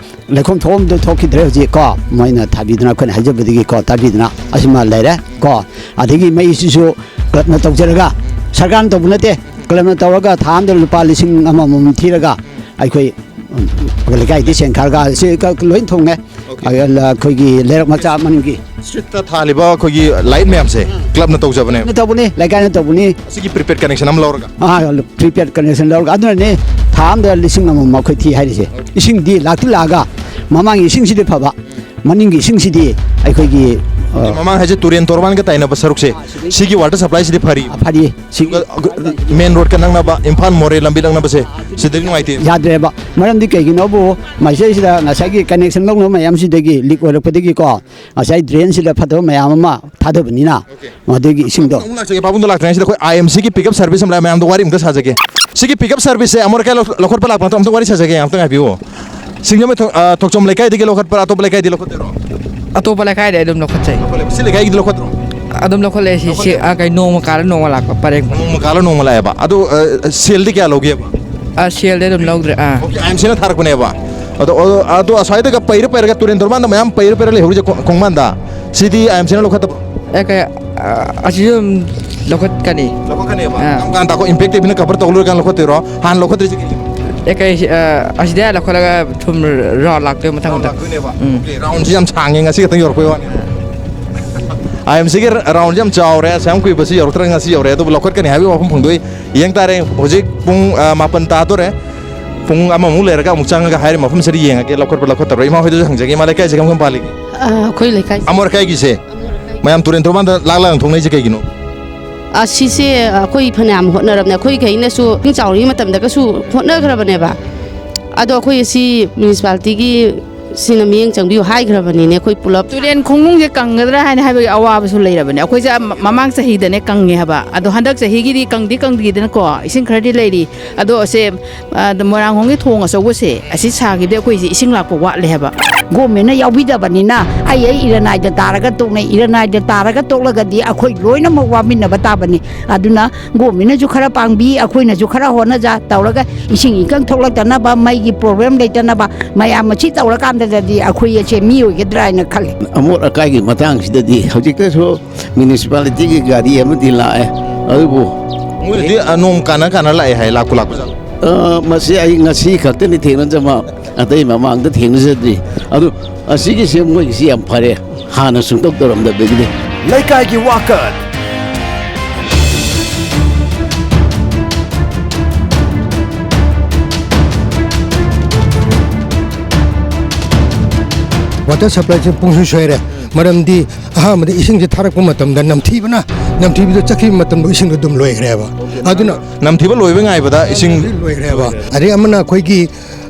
ꯂꯩꯈꯣꯝ ꯊꯣꯛꯐꯝꯗꯨ ꯊꯣꯛꯈꯤꯗ꯭ꯔꯦ ꯍꯧꯖꯤꯛ ꯀꯣ, ꯃꯣꯏꯅ ꯊꯥꯕꯤꯗꯨꯅ, ꯑꯩꯈꯣꯏꯅ ꯍꯥꯏꯖꯕꯗꯒꯤ ꯀꯣ, ꯊꯥꯕꯤꯗꯨꯅ ꯑꯁꯤꯃ ꯂꯩꯔꯦ ꯀꯣ꯫ ꯑꯗꯒꯤ ꯃꯩꯁꯤꯁꯨ ꯀ꯭ꯂꯕꯅ ꯇꯧꯖꯔꯒ, ꯁꯔꯀꯥꯔꯅ ꯇꯧꯕ ꯅꯠꯇꯦ, ꯀ꯭ꯂꯕꯅ ꯇꯧꯔꯒ ꯊꯥ ꯑꯃꯗ ꯂꯨꯄꯥ ꯂꯤꯁꯤꯡ ꯑꯃꯃꯝ ꯊꯤꯔꯒ ꯑꯩꯈꯣꯏ, ꯎꯝ, ꯂꯩꯀꯥꯏꯗꯤ ꯁꯦꯡ ꯈꯔꯒ ꯁꯤ ꯀ- ꯂꯣꯏ ꯊꯨꯡꯉꯦ꯫ ꯑꯩꯈꯣꯏꯒꯤ ꯂꯩꯔꯛ ꯃꯆꯥ ꯃꯅꯨꯡꯒꯤ ꯁ꯭ꯇ꯭ꯔꯤꯠꯇ ꯊꯥꯜꯂꯤꯕ ꯑꯩꯈꯣꯏꯒꯤ ꯂꯥꯏꯠ ꯃꯌꯥꯝꯁꯦ ꯀ꯭ꯂꯕꯅ ꯇꯧꯖꯕꯅꯦ꯫ ꯇꯧꯕꯅꯤ, ꯂꯩꯀꯥꯏꯅ ꯇꯧꯕꯅꯤ꯫ ꯑꯁꯤꯒꯤ ꯄ꯭ꯔꯤꯄꯦꯗ ꯀꯅꯦꯛꯁꯟ ꯑꯃ ꯂꯧꯔꯒ ꯄ꯭ꯔꯤꯄꯦꯗ ꯀꯅꯦꯛꯁꯟ ꯂꯧꯔꯒ ꯑꯗꯨꯅꯅꯦ ꯊꯥ ꯑꯃꯗ ꯂꯤꯁꯤꯡ ꯑꯃꯃꯝ ꯑꯩꯈꯣꯏ ꯊꯤ ꯍꯥꯏꯔꯤꯁꯦ꯫ ꯏꯁꯤꯡꯗꯤ ꯂꯥꯛꯇꯤ ꯂꯥꯛꯑꯒ ꯃꯃꯥꯡꯒꯤ ꯏꯁꯤꯡꯁꯤꯗꯤ ꯐꯕ, ꯃꯅꯤꯡꯒꯤ ꯏꯁꯤꯡꯁꯤꯗꯤ ꯑꯩꯈꯣꯏꯒꯤ, ꯑ, ꯃꯃꯥꯡ ꯍꯥꯏꯁꯦ ꯇꯨꯔꯦꯟ ꯇꯣꯔꯕꯥꯟꯒ ꯇꯥꯏꯅꯕ ꯁꯔꯨꯛꯁꯦ, ꯁꯤꯒꯤ ꯋꯥꯇꯔ ꯁꯄ꯭ꯂꯥꯏꯁꯤꯗꯤ ꯐꯔꯤ꯫ ꯐꯔꯤ꯫ ꯁꯤ ꯃꯦꯟ ꯔꯣꯗꯀ ꯅꯛꯅꯕ, ꯏꯝꯐꯥꯜ ꯃꯣꯔꯦ ꯂꯝꯕꯤ ꯅꯛꯅꯕꯁꯦ, ꯁꯤꯗꯗꯤ ꯅꯨꯡꯉꯥꯏꯇꯦ꯫ ꯌꯥꯗ꯭ꯔꯦꯕ꯫ ꯃꯔꯝꯗꯤ ꯀꯩꯒꯤꯅꯣꯕꯨ ꯃꯁꯤꯗꯩꯁꯤꯗ ꯉꯁꯥꯏꯒꯤ ꯀꯅꯦꯛꯁꯟ ꯂꯧꯅꯕ ꯃꯌꯥꯝꯁꯤꯗꯒꯤ, ꯂꯤꯛ ꯑꯣꯏꯔꯛꯄꯗꯒꯤꯀꯣ, ꯉꯁꯥꯏ ꯗ꯭ꯔꯦꯟꯁꯤꯗ ꯐꯠꯇꯕ ꯃꯌꯥꯝ ꯑꯃ ꯊꯥꯗꯕꯅꯤꯅ, ꯃꯗꯨꯒꯤ ꯏꯁꯤꯡꯗꯣ ꯑꯃꯨꯛ ꯂꯥꯛꯆꯒꯦ, ꯄꯥꯕꯨꯡꯗ ꯂꯥꯛꯇ꯭ꯔꯤꯉꯩꯁꯤꯗ ꯑꯩꯈꯣꯏ ꯑꯥꯏ ꯑꯦꯝ ꯁꯤꯒꯤ ꯄꯤꯛꯑꯞ ꯁꯔꯚꯤꯁ ꯑꯃ ꯂꯥꯛꯑꯦ, ꯃꯌꯥꯝꯗ ꯋꯥꯔꯤ ꯑꯃꯨꯛꯇ ꯁꯥꯖꯒꯦ꯫ ꯁꯤꯒꯤ ꯄꯤꯛꯑꯞ ꯁꯔꯚꯤꯁꯁꯦ ꯑꯃꯣꯠ ꯑꯀꯥꯏ ꯂꯧ- ꯂꯧꯈꯠꯄ ꯂꯥꯛꯄ ꯅꯠꯇ꯭ꯔꯣ? ꯑꯝꯇ ꯋꯥꯔꯤ ꯁꯥꯖꯒꯦ, ꯑꯝꯇ ꯉꯥꯏꯕꯤꯌꯨ꯫ ꯁꯤꯡꯖꯃꯩ ꯊꯣ- ꯑ, ꯊꯣꯛꯆꯣꯝ ꯂꯩꯀꯥꯏꯗꯒꯤ ꯂꯧꯈꯠꯄ꯭ꯔꯥ, ꯑꯇꯣꯞꯄ ꯂꯩꯀꯥꯏꯗꯒꯤ ꯂꯧꯈꯠꯇꯣꯏꯔꯣ? ꯑꯇꯣꯞꯄ ꯂꯩꯀꯥꯏꯗ ꯑꯗꯨꯝ ꯂꯧꯈꯠꯆꯩ꯫ ꯁꯤ ꯂꯩꯀꯥꯏꯒꯤꯗꯤ ꯂꯧꯈꯠꯇ꯭ꯔꯣ? ꯑꯗꯨꯝ ꯂꯧꯈꯠꯂꯦ ꯁꯤ, ꯁꯤ, ꯑꯥ, ꯀꯩ, ꯅꯣꯡꯃ ꯀꯥꯜꯂ ꯅꯣꯡꯃ ꯂꯥꯛꯄ ꯄꯔꯦꯡ꯫ ꯅꯣꯡꯃ ꯀꯥꯜꯂ ꯅꯣꯡꯃ ꯂꯥꯛꯑꯦꯕ꯫ ꯑꯗꯨ, ꯑ, ꯁꯦꯜꯗꯤ ꯀꯌꯥ ꯂꯧꯒꯦꯕ? ꯑꯥ, ꯁꯦꯜꯗꯤ ꯑꯗꯨꯝ ꯂꯧꯗ꯭ꯔꯦ, ꯑꯥ꯫ ꯑꯣꯀꯦ, ꯑꯥꯏ ꯑꯦꯝ ꯁꯤꯅ ꯊꯥꯔꯛꯄꯅꯦꯕ꯫ ꯑꯗꯣ, ꯑꯗꯣ, ꯑꯗꯣ ꯑꯁ꯭ꯋꯥꯏꯗꯒ ꯄꯩꯔ ꯄꯩꯔꯒ ꯇꯨꯔꯦꯟ ꯇꯣꯔꯕꯥꯟꯗ ꯃꯌꯥꯝ ꯄꯩꯔ ꯄꯩꯔ ꯂꯩꯍꯧꯔꯤꯁꯦ ꯈꯣꯡ-, ꯈꯣꯡꯕꯥꯟꯗ, ꯁꯤꯗꯤ ꯑꯥꯏ ꯑꯦꯝ ꯁꯤꯅ ꯂꯧꯈꯠꯇꯕ꯭ꯔꯣ? ꯑꯦ, ꯀꯩ, ꯑ, ꯑꯁꯤꯁꯨ ꯑꯗꯨꯝ ꯂꯧꯈꯠꯀꯅꯤ꯫ ꯂꯧꯈꯠꯀꯅꯦꯕ? ꯑꯥ꯫ ꯀꯔꯝ ꯀꯥꯟꯗ ꯑꯩꯈꯣꯏ ꯏꯝꯄꯦꯛ ꯇꯤ ꯚꯤꯅ ꯀꯚꯔ ꯇꯧ ꯂꯣꯏꯔꯀꯥꯟꯗ ꯂꯧꯈꯠꯇꯣꯏꯔꯣ? ꯍꯥꯟꯅ ꯂꯧꯈꯠꯇ꯭ꯔꯤꯁꯦ ꯀꯩꯒꯤꯅꯣ? ꯑꯦ, ꯀꯩ, ꯑ, ꯑꯁꯤꯗ ꯂꯧꯈꯠꯂꯒ ꯁꯨꯝ ꯔꯥꯎꯟ ꯂꯥꯛꯇꯣꯏ ꯃꯊꯪ ꯔꯥꯎꯟ ꯃꯊꯪ꯫ ꯂꯥꯛꯇꯣꯏꯅꯦꯕ? ꯎꯝ꯫ ꯑꯣꯀꯦ, ꯔꯥꯎꯟꯁꯤ ꯌꯥꯝ ꯁꯥꯡꯉꯦ, ꯉꯁꯤ ꯈꯛꯇꯪ ꯌꯧꯔꯛꯄꯩ ꯋꯥꯅꯤ꯫ ꯑꯥꯏ ꯑꯦꯝ ꯁꯤꯒꯤ ꯔꯥꯎꯟꯁꯤ ꯌꯥꯝ ꯆꯥꯎꯔꯦ, ꯑꯁꯨꯛ ꯌꯥꯝ ꯀꯨꯏꯕꯁꯤ ꯌꯧꯔꯛꯇ꯭ꯔꯒ ꯉꯁꯤ ꯌꯧꯔꯛꯑꯦ, ꯑꯗꯨꯕꯨ ꯂꯧꯈꯠꯀꯅꯤ ꯍꯥꯏꯕꯒꯤ ꯋꯥꯐꯝ ꯐꯪꯗꯣꯛꯏ꯫ ꯌꯦꯡ ꯇꯥꯔꯦ, ꯍꯧꯖꯤꯛ ꯄꯨꯡ, ꯑ, ꯃꯥꯄꯟ ꯇꯥꯗꯣꯔꯦ꯫ ꯄꯨꯡ ꯑꯃꯃꯨꯛ ꯂꯩꯔꯒ ꯑꯃꯨꯛ ꯆꯪꯉꯒ ꯍꯥꯏꯔꯤꯕ ꯃꯐꯝꯁꯤꯗ ꯌꯦꯡꯉꯒꯦ, ꯂꯧꯈꯠꯄ ꯂꯧꯈꯠꯇꯕ꯭ꯔꯥ꯫ ꯏꯃꯥ ꯍꯣꯏꯗꯁꯨ ꯍꯪꯖꯒꯦ, ꯏꯃꯥ, ꯂꯩꯀꯥꯏꯁꯦ ꯀꯔꯝ ꯀꯔꯝ ꯄꯥꯜꯂꯤꯒꯦ? ꯑ, ꯑꯩꯈꯣꯏ ꯂꯩꯀꯥꯏ ꯑꯃꯣꯠ ꯑꯀꯥꯏꯒꯤꯁꯦ ꯃꯌꯥꯝ ꯇꯨꯔꯦꯟ ꯇꯣꯔꯕꯥꯟꯗ ꯂꯥꯛ ꯂꯥꯛ ꯊꯣꯛꯅꯩꯁꯦ ꯀꯩꯒꯤꯅꯣ? ꯑꯁꯤꯁꯦ ꯑꯩꯈꯣꯏ ꯐꯅꯌꯥꯝ ꯍꯣꯠꯅꯔꯕꯅꯦ, ꯑꯩꯈꯣꯏꯈꯩꯅꯁꯨ ꯏꯁꯤꯡ ꯆꯥꯎꯔꯤꯉꯩ ꯃꯇꯝꯗꯒꯁꯨ ꯍꯣꯠꯅꯈ꯭ꯔꯕꯅꯦꯕ꯫ ꯑꯗꯣ ꯑꯩꯈꯣꯏ ꯑꯁꯤ ꯃ꯭ꯌꯨꯅꯤꯁꯤꯄꯥꯂꯤꯇꯤꯒꯤ ꯁꯤꯅ ꯃꯤꯠꯌꯦꯡ ꯆꯪꯕꯤꯌꯨ ꯍꯥꯏꯈ꯭ꯔꯕꯅꯤꯅꯦ ꯑꯩꯈꯣꯏ ꯄꯨꯂꯞ꯫ ꯇꯨꯔꯦꯟ ꯈꯣꯡꯅꯨꯡꯁꯦ ꯀꯪꯒꯗ꯭ꯔꯥ ꯍꯥꯏꯅ ꯍꯥꯏꯕꯒꯤ ꯑꯋꯥꯕꯁꯨ ꯂꯩꯔꯕꯅꯦ꯫ ꯑꯩꯈꯣꯏꯁꯦ ꯃ-, ꯃꯃꯥꯡ ꯆꯍꯤꯗꯅꯦ ꯀꯪꯉꯦ ꯍꯥꯏꯕ, ꯑꯗꯣ ꯍꯟꯗꯛ ꯆꯍꯤꯒꯤꯗꯤ ꯀꯪꯗꯤ ꯀꯪꯗ꯭ꯔꯤꯗꯅꯀꯣ, ꯏꯁꯤꯡ ꯈꯔꯗꯤ ꯂꯩꯔꯤ꯫ ꯑꯗꯣ ꯑꯁꯦ, ꯑ, ꯃꯣꯏꯔꯥꯡꯈꯣꯝꯒꯤ ꯊꯣꯡ ꯑꯆꯧꯕꯁꯦ ꯑꯁꯤ ꯁꯥꯈꯤꯕꯗꯩ ꯑꯩꯈꯣꯏꯁꯦ ꯏꯁꯤꯡ ꯂꯥꯛꯄ ꯋꯥꯠꯂꯦ ꯍꯥꯏꯕ꯫ ꯒꯣꯔꯃꯦꯟꯅ ꯌꯥꯎꯕꯤꯗꯕꯅꯤꯅ ꯑꯩ ꯑꯩ ꯏꯔꯅꯥꯏꯗ ꯇꯥꯔꯒ ꯇꯣꯛꯅꯩ, ꯏꯔꯅꯥꯏꯗ ꯇꯥꯔꯒ ꯇꯣꯛꯂꯒꯗꯤ ꯑꯩꯈꯣꯏ ꯂꯣꯏꯅꯃꯛ ꯋꯥꯃꯤꯟꯅꯕ ꯇꯥꯕꯅꯤ꯫ ꯑꯗꯨꯅ ꯒꯣꯔꯃꯦꯟꯅꯁꯨ ꯈꯔ ꯄꯥꯡꯕꯤ, ꯑꯩꯈꯣꯏꯅꯁꯨ ꯈꯔ ꯍꯣꯠꯅꯖ ꯇꯧꯔꯒ ꯏꯁꯤꯡ ꯏꯀꯪ ꯊꯣꯛꯂꯛꯇꯅꯕ, ꯃꯩꯒꯤ ꯄ꯭ꯔꯣꯕ꯭ꯂꯦꯝ ꯂꯩꯇꯅꯕ, ꯃꯌꯥꯝ ꯑꯁꯤ ꯇꯧꯔꯀꯥꯟꯗꯗꯤ ꯑꯩꯈꯣꯏ ꯑꯁꯦ ꯃꯤ ꯑꯣꯏꯒꯗ꯭ꯔꯥ ꯍꯥꯏꯅ ꯈꯜꯂꯤ꯫ ꯑꯃꯣꯠ ꯑꯀꯥꯏꯒꯤ ꯃꯇꯥꯡꯁꯤꯗꯗꯤ ꯍꯧꯖꯤꯛꯇꯁꯨ ꯃ꯭ꯌꯨꯅꯤꯁꯤꯄꯥꯂꯤꯇꯤꯒꯤ ꯒꯥꯔꯤ ꯑꯃꯗꯤ ꯂꯥꯛꯑꯦ, ꯑꯗꯨꯕꯨ ꯃꯣꯏꯗꯤ, ꯑ, ꯅꯣꯡ ꯀꯥꯟꯅ ꯀꯥꯟꯅ ꯂꯥꯛꯑꯦ ꯍꯥꯏ, ꯂꯥꯛꯄꯨ ꯂꯥꯛꯄꯖꯥꯠꯂꯣ? ꯑ, ꯃꯁꯤ ꯑꯩ ꯉꯁꯤ ꯈꯛꯇꯅꯤ ꯊꯦꯡꯅꯖꯕ, ꯑꯇꯩ ꯃꯃꯥꯡꯗ ꯊꯦꯡꯅꯖꯗ꯭ꯔꯤ꯫ ꯑꯗꯨ ꯑꯁꯤꯒꯤꯁꯦ ꯃꯣꯏꯒꯤꯁꯤ ꯌꯥꯝ ꯐꯔꯦ, ꯍꯥꯟꯅ ꯁꯨꯡꯇꯧ ꯇꯧꯔꯝꯗꯕꯒꯤꯗꯤ꯫ ꯂꯩꯀꯥꯏꯒꯤ ꯋꯥꯀꯠ꯫ ꯋꯥꯇꯔ ꯁꯄ꯭ꯂꯥꯏꯁꯦ ꯄꯨꯡꯁꯣꯏ ꯁꯣꯏꯔꯦ꯫ ꯃꯔꯝꯗꯤ ꯑꯍꯥꯟꯕꯗ ꯏꯁꯤꯡꯁꯦ ꯊꯥꯔꯛꯄ ꯃꯇꯝꯗ ꯅꯝꯊꯤꯕꯅ, ꯅꯝꯊꯤꯕꯗ ꯆꯠꯈꯤꯕ ꯃꯇꯝꯗ ꯏꯁꯤꯡꯗꯣ ꯑꯗꯨꯝ ꯂꯣꯏꯈ꯭ꯔꯦꯕ꯫ ꯑꯗꯨꯅ ꯅꯝꯊꯤꯕ ꯂꯣꯏꯕ ꯉꯥꯏꯕꯗ ꯏꯁꯤꯡ ꯂꯣꯏꯈ꯭ꯔꯦꯕ꯫ ꯑꯗꯩ ꯑꯃꯅ ꯑꯩꯈꯣꯏꯒꯤ,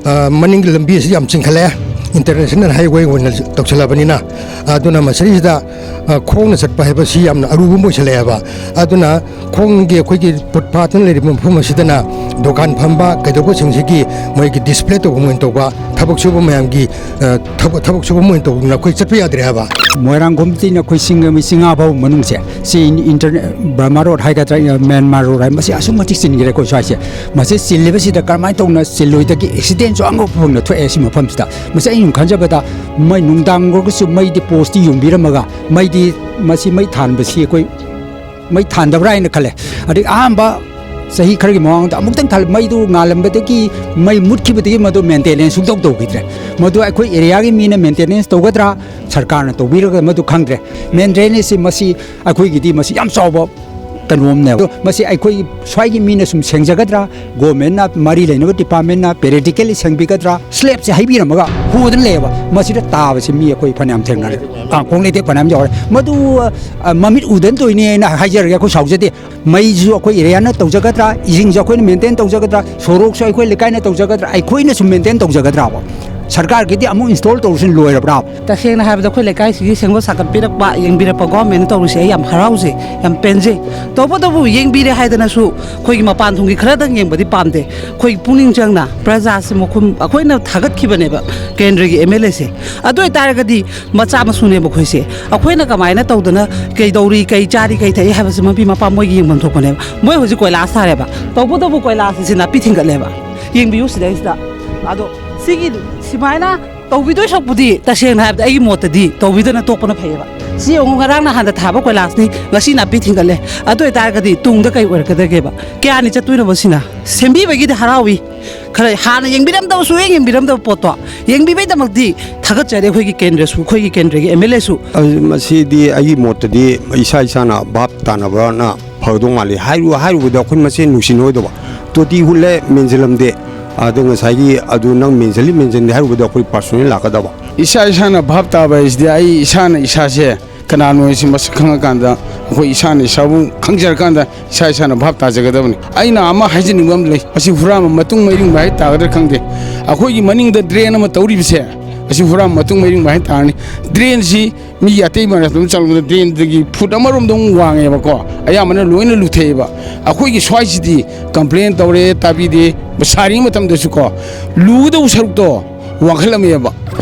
ꯑ, ꯃꯅꯤꯡꯒꯤ ꯂꯝꯕꯤ ꯑꯁꯤ ꯌꯥꯝ ꯆꯤꯡꯈꯠꯂꯛꯑꯦ꯫ ꯏꯟꯇꯔꯅꯦꯁꯅꯦꯜ ꯍꯥꯏꯋꯦ ꯑꯣꯏꯅ ꯇꯧꯁꯜꯂꯕꯅꯤꯅ, ꯑꯗꯨꯅ ꯃꯁꯤꯗꯩꯁꯤꯗ, ꯑ, ꯈꯣꯡꯅ ꯆꯠꯄ ꯍꯥꯏꯕꯁꯤ ꯌꯥꯝꯅ ꯑꯔꯨꯕ ꯑꯃ ꯑꯣꯏꯁꯜꯂꯛꯑꯦꯕ꯫ ꯑꯗꯨꯅ ꯈꯣꯡꯒꯤ ꯑꯩꯈꯣꯏꯒꯤ ꯐꯨꯠꯄꯥꯠꯇꯅ ꯂꯩꯔꯤꯕ ꯃꯐꯝ ꯑꯁꯤꯗꯅ ꯗꯨꯀꯥꯟ ꯐꯝꯕ ꯀꯩꯗꯧꯕꯁꯤꯡꯁꯤꯒꯤ ꯃꯣꯏꯒꯤ ꯗꯤꯁꯄ꯭ꯂꯦ ꯇꯧꯐꯝ ꯑꯣꯏꯅ ꯇꯧꯕ, ꯊꯕꯛ ꯁꯨꯕ ꯃꯌꯥꯝꯒꯤ, ꯑ, ꯊꯕꯛ, ꯊꯕꯛ ꯁꯨꯐꯝ ꯑꯣꯏꯅ ꯇꯧꯗꯅ ꯑꯩꯈꯣꯏ ꯆꯠꯄ ꯌꯥꯗ꯭ꯔꯦ ꯍꯥꯏꯕ꯫ ꯃꯣꯏꯔꯥꯡꯈꯣꯝꯗꯒꯤꯅ ꯑꯩꯈꯣꯏ ꯁꯤꯡꯒꯃꯤ ꯆꯤꯡꯉꯥ ꯐꯥꯎ ꯃꯅꯨꯡꯁꯦ, ꯁꯤ ꯏꯟ-, ꯏꯟꯇꯔꯅꯦ-, ꯕꯔꯃꯥ ꯔꯣꯗ ꯍꯥꯏꯒꯗ꯭ꯔꯥ, ꯃ꯭ꯌꯥꯟꯃꯥꯔ ꯔꯣꯗ ꯍꯥꯏ, ꯃꯁꯤ ꯑꯁꯨꯛ ꯃꯇꯤꯛ ꯆꯤꯟꯈ꯭ꯔꯦ ꯑꯩꯈꯣꯏ ꯁ꯭ꯋꯥꯏꯁꯦ꯫ ꯃꯁꯤ ꯆꯤꯜꯂꯤꯕꯁꯤꯗ ꯀꯔꯝꯍꯥꯏꯅ ꯇꯧꯅ ꯆꯤꯜꯂꯣꯏꯗꯒꯦ? ꯑꯦꯛꯁꯤꯗꯦꯟꯁꯨ ꯑꯉꯛꯄ ꯐꯪꯅ ꯊꯣꯛꯑꯦ ꯁꯤ ꯃꯐꯝꯁꯤꯗ꯫ ꯃꯁꯤ ꯑꯩꯅ ꯁꯨꯝ ꯈꯟꯖꯕꯗ, ꯃꯩ ꯅꯨꯡꯗꯥꯡ ꯑꯣꯏꯔꯒꯁꯨ ꯃꯩꯗꯤ ꯄꯣꯁꯇꯤ ꯌꯨꯡꯕꯤꯔꯝꯃꯒ, ꯃꯩꯗꯤ, ꯃꯁꯤ ꯃꯩ ꯊꯥꯟꯕꯁꯤ ꯑꯩꯈꯣꯏ ꯃꯩ ꯊꯥꯟꯗꯕ꯭ꯔꯥ ꯍꯥꯏꯅ ꯈꯜꯂꯦ꯫ ꯑꯗꯩ ꯑꯍꯥꯟꯕ ꯆꯍꯤ ꯈꯔꯒꯤ ꯃꯃꯥꯡꯗ ꯑꯃꯨꯛꯇꯪ ꯊꯥꯜ-, ꯃꯩꯗꯨ ꯉꯥꯜꯂꯝꯕꯗꯒꯤ, ꯃꯩ ꯃꯨꯠꯈꯤꯕꯗꯒꯤ ꯃꯗꯨ ꯃꯦꯟꯇꯦꯅꯦꯟꯁ ꯁꯨꯡꯇꯧ ꯇꯧꯈꯤꯗ꯭ꯔꯦ꯫ ꯃꯗꯨ ꯑꯩꯈꯣꯏ ꯑꯦꯔꯤꯌꯥꯒꯤ ꯃꯤꯅ ꯃꯦꯟꯇꯦꯅꯦꯟꯁ ꯇꯧꯒꯗ꯭ꯔꯥ, ꯁꯔꯀꯥꯔꯅ ꯇꯧꯕꯤꯔꯒ, ꯃꯗꯨ ꯈꯪꯗ꯭ꯔꯦ꯫ ꯃꯦꯟꯇꯦꯅꯦꯟꯁꯁꯤ ꯃꯁꯤ ꯑꯩꯈꯣꯏꯒꯤꯗꯤ ꯃꯁꯤ ꯌꯥꯝ ꯆꯥꯎꯕ ꯀꯩꯅꯣꯝꯅꯦꯕ꯫ ꯑꯗꯣ ꯃꯁꯤ ꯑꯩꯈꯣꯏ ꯁ꯭ꯋꯥꯏꯒꯤ ꯃꯤꯅ ꯁꯨꯝ ꯁꯦꯡꯖꯒꯗ꯭ꯔꯥ, ꯒꯣꯔꯃꯦꯟꯅ ꯃꯔꯤ ꯂꯩꯅꯕ ꯗꯤꯄꯥꯔꯠꯃꯦꯟꯅ ꯄꯦꯔꯤꯌꯣꯗꯤꯀꯦꯜꯂꯤ ꯁꯦꯡꯕꯤꯒꯗ꯭ꯔꯥ, ꯁ꯭ꯂꯦꯕꯁꯦ ꯍꯩꯕꯤꯔꯝꯃꯒ ꯍꯣꯗꯅ ꯂꯩꯌꯦꯕ꯫ ꯃꯁꯤꯗ ꯇꯥꯕꯁꯤ ꯃꯤ ꯑꯩꯈꯣꯏ ꯐꯅꯌꯥꯝ ꯊꯦꯡꯅꯔꯦ꯫ ꯑꯥ, ꯈꯣꯡ ꯂꯩꯊꯦꯛ ꯐꯅꯌꯥꯝ ꯌꯥꯎꯔꯦ꯫ ꯃꯗꯨ, ꯑ, ꯃꯃꯤꯠ ꯎꯗꯅ ꯇꯧꯔꯤꯅꯦ ꯍꯥꯏꯅ ꯍꯥꯏꯖꯔꯒꯦ, ꯑꯩꯈꯣꯏ ꯁꯥꯎꯖꯗꯦ꯫ ꯃꯩꯁꯨ ꯑꯩꯈꯣꯏ ꯑꯦꯔꯤꯌꯥꯅ ꯇꯧꯖꯒꯗ꯭ꯔꯥ, ꯏꯁꯤꯡꯁꯨ ꯑꯩꯈꯣꯏꯅ ꯃꯦꯟꯇꯦꯟ ꯇꯧꯖꯒꯗ꯭ꯔꯥ, ꯁꯣꯔꯣꯛꯁꯨ ꯑꯩꯈꯣꯏ ꯂꯩꯀꯥꯏꯅ ꯇꯧꯖꯒꯗ꯭ꯔꯥ, ꯑꯩꯈꯣꯏꯅ ꯁꯨꯝ ꯃꯦꯟꯇꯦꯟ ꯇꯧꯖꯒꯗ꯭ꯔꯥꯕ? ꯁꯔꯀꯥꯔꯒꯤꯗꯤ ꯑꯃꯨꯛ ꯏꯟꯁꯇꯣꯜ ꯇꯧꯔꯁꯤ ꯂꯣꯏꯔꯕ꯭ꯔꯥ? ꯇꯁꯦꯡꯅ ꯍꯥꯏꯔꯕꯗ, ꯑꯩꯈꯣꯏ ꯂꯩꯀꯥꯏꯁꯤꯒꯤ ꯁꯦꯝꯒꯠ ꯁꯥꯒꯠꯄꯤꯔꯛꯄ, ꯌꯦꯡꯕꯤꯔꯛꯄ ꯒꯣꯔꯃꯦꯟꯅ ꯇꯧꯔꯤꯁꯦ ꯑꯩ ꯌꯥꯝ ꯍꯔꯥꯎꯖꯩ, ꯌꯥꯝ ꯄꯦꯟꯖꯩ꯫ ꯇꯧꯕꯇꯕꯨ ꯌꯦꯡꯕꯤꯔꯦ ꯍꯥꯏꯗꯅꯁꯨ ꯑꯩꯈꯣꯏꯒꯤ ꯃꯄꯥꯟ ꯊꯣꯡꯒꯤ ꯈꯔꯗꯪ ꯌꯦꯡꯕꯗꯤ ꯄꯥꯝꯗꯦ꯫ ꯑꯩꯈꯣꯏ ꯄꯨꯛꯅꯤꯡ ꯆꯪꯅ ꯄ꯭ꯔꯖꯥꯁꯤ ꯃꯈꯨꯟ ꯑꯩꯈꯣꯏꯅ ꯊꯥꯒꯠꯈꯤꯕꯅꯦꯕ ꯀꯦꯟꯗ꯭ꯔꯒꯤ ꯑꯦꯝ ꯑꯦꯜ ꯑꯦꯁꯦ꯫ ꯑꯗꯨ ꯑꯣꯏꯇꯥꯔꯒꯗꯤ ꯃꯆꯥ ꯃꯁꯨꯅꯦꯕ ꯑꯩꯈꯣꯏꯁꯦ꯫ ꯑꯩꯈꯣꯏꯅ ꯀꯃꯥꯏꯅ ꯇꯧꯗꯅ ꯀꯩꯗꯧꯔꯤ, ꯀꯩ ꯆꯥꯔꯤ, ꯀꯩ ꯊꯛꯏ ꯍꯥꯏꯕꯁꯤ ꯃꯄꯤ ꯃꯄꯥ ꯃꯣꯏꯒꯤ ꯌꯦꯡꯐꯝ ꯊꯣꯛꯄꯅꯦꯕ꯫ ꯃꯣꯏ ꯍꯧꯖꯤꯛ ꯀꯣꯏꯂꯥꯁ ꯊꯥꯔꯦꯕ꯫ ꯇꯧꯕꯇꯕꯨ ꯀꯣꯏꯂꯥꯁ ꯑꯁꯤ ꯅꯥꯄꯤ ꯊꯤꯡꯒꯠꯂꯦꯕ꯫ ꯌꯦꯡꯕꯤꯌꯨ ꯁꯤꯗꯩꯁꯤꯗ꯫ ꯑꯗꯣ ꯁꯤꯒꯤ ꯁꯨꯃꯥꯏꯅ ꯇꯧꯕꯤꯗꯣꯏ ꯁꯔꯨꯛꯄꯨꯗꯤ, ꯇꯁꯦꯡꯅ ꯍꯥꯏꯔꯕꯗ, ꯑꯩꯒꯤ ꯃꯣꯠꯇꯗꯤ ꯇꯧꯕꯤꯗꯅ ꯇꯣꯛꯄꯅ ꯐꯩꯌꯦꯕ꯫ ꯁꯤ ꯌꯦꯡꯉꯨ, ꯉꯔꯥꯡ ꯅꯍꯥꯟꯗ ꯊꯥꯕ ꯀꯣꯏꯂꯥꯁꯅꯤ, ꯉꯁꯤ ꯅꯥꯄꯤ ꯊꯤꯡꯒꯠꯂꯦ꯫ ꯑꯗꯨ ꯑꯣꯏꯇꯥꯔꯒꯗꯤ ꯇꯨꯡꯗ ꯀꯩ ꯑꯣꯏꯔꯛꯀꯗꯒꯦꯕ? ꯀꯌꯥꯅꯤ ꯆꯠꯇꯣꯏꯅꯣꯕ ꯁꯤꯅ? ꯁꯦꯝꯕꯤꯕꯒꯤꯗꯤ ꯍꯔꯥꯎꯏ, ꯈꯔ ꯍꯥꯟꯅ ꯌꯦꯡꯕꯤꯔꯝꯗꯕ, ꯁꯨꯡꯌꯦꯡ ꯌꯦꯡꯕꯤꯔꯝꯗꯕ ꯄꯣꯠꯇꯣ ꯌꯦꯡꯕꯤꯕꯩꯗꯃꯛꯇꯤ ꯊꯥꯒꯠꯆꯔꯤ꯫ ꯑꯩꯈꯣꯏꯒꯤ ꯀꯦꯟꯗ꯭ꯔꯁꯨ, ꯑꯩꯈꯣꯏꯒꯤ ꯀꯦꯟꯗ꯭ꯔꯒꯤ ꯑꯦꯝ ꯑꯦꯜ ꯑꯦꯁꯨ꯫ ꯑꯗꯨ ꯃꯁꯤꯗꯤ ꯑꯩꯒꯤ ꯃꯣꯠꯇꯗꯤ ꯏꯁꯥ ꯏꯁꯥꯅ ꯚꯥꯞ ꯇꯥꯅꯕꯅ ꯐꯒꯗꯧ ꯃꯥꯜꯂꯤ꯫ ꯍꯥꯏꯔꯨ-, ꯍꯥꯏꯔꯨꯕꯗ ꯑꯩꯈꯣꯏ ꯃꯁꯦꯟ ꯅꯨꯡꯁꯤꯅꯔꯣꯏꯗꯧꯕ꯫ ꯇꯣꯇꯤ ꯍꯨꯠꯂꯦ, ꯃꯦꯟꯁꯤꯜꯂꯝꯗꯦ꯫ ꯑꯗ ꯉꯁꯥꯏꯒꯤ ꯑꯗꯨ ꯅꯪ ꯃꯦꯟꯁꯤꯜꯂꯤ ꯃꯦꯟꯁꯤꯟꯗꯦ ꯍꯥꯏꯔꯨꯕꯗ ꯑꯩꯈꯣꯏ ꯄꯥꯔꯁꯣꯅꯦꯜ ꯂꯥꯛꯀꯗꯕ꯫ ꯏꯁꯥ ꯏꯁꯥꯅ ꯚꯥꯞ ꯇꯥꯕ ꯍꯥꯏꯁꯤꯗꯤ ꯑꯩ ꯏꯁꯥꯅ ꯏꯁꯥꯁꯦ ꯀꯅꯥꯅꯣ ꯍꯥꯏꯁꯤ ꯃꯁꯛ ꯈꯪꯉꯀꯥꯟꯗ, ꯑꯩꯈꯣꯏ ꯏꯁꯥꯅ ꯏꯁꯥꯕꯨ ꯈꯪꯖꯔꯀꯥꯟꯗ ꯏꯁꯥ ꯏꯁꯥꯅ ꯚꯥꯞ ꯇꯥꯖꯒꯗꯕꯅꯤ꯫ ꯑꯩꯅ ꯑꯃ ꯍꯥꯏꯖꯅꯤꯡꯕ ꯑꯃ ꯂꯩ, ꯃꯁꯤ ꯍꯨꯔꯥꯟꯕ ꯃꯇꯨꯡ ꯃꯔꯤꯡꯕ ꯍꯥꯏ ꯇꯥꯒꯗ꯭ꯔꯥ ꯈꯪꯗꯦ꯫ ꯑꯩꯈꯣꯏꯒꯤ ꯃꯅꯤꯡꯗ ꯗ꯭ꯔꯦꯟ ꯑꯃ ꯇꯧꯔꯤꯕꯁꯦ, ꯑꯁꯤ ꯍꯨꯔꯥꯟꯕ ꯃꯇꯨꯡ ꯃꯔꯤꯡꯕ ꯍꯥꯏꯇꯥꯔꯅꯤ꯫ ꯗ꯭ꯔꯦꯟꯁꯤ ꯃꯤꯒꯤ ꯑꯇꯩ ꯃꯔꯛꯇ ꯑꯗꯨꯝ ꯆꯠꯂꯨꯕꯗ ꯗ꯭ꯔꯦꯟꯗꯒꯤ ꯐꯨꯠ ꯑꯃꯔꯣꯝꯗ ꯑꯃꯨꯛ ꯋꯥꯡꯉꯦꯕꯀꯣ, ꯑꯌꯥꯝꯕꯅ ꯂꯣꯏꯅ ꯂꯨꯊꯩꯑꯕ꯫ ꯑꯩꯈꯣꯏꯒꯤ ꯁ꯭ꯋꯥꯏꯁꯤꯗꯤ ꯀꯝꯄ꯭ꯂꯦꯟ ꯇꯧꯔꯦ, ꯇꯥꯕꯤꯗꯦ꯫ ꯁꯥꯔꯤꯉꯩ ꯃꯇꯝꯗꯁꯨ ꯀꯣ, ꯂꯨꯒꯗꯧꯕ ꯁꯔꯨꯛꯇꯣ ꯋꯥꯡꯈꯠꯂꯝꯃꯦꯕ꯫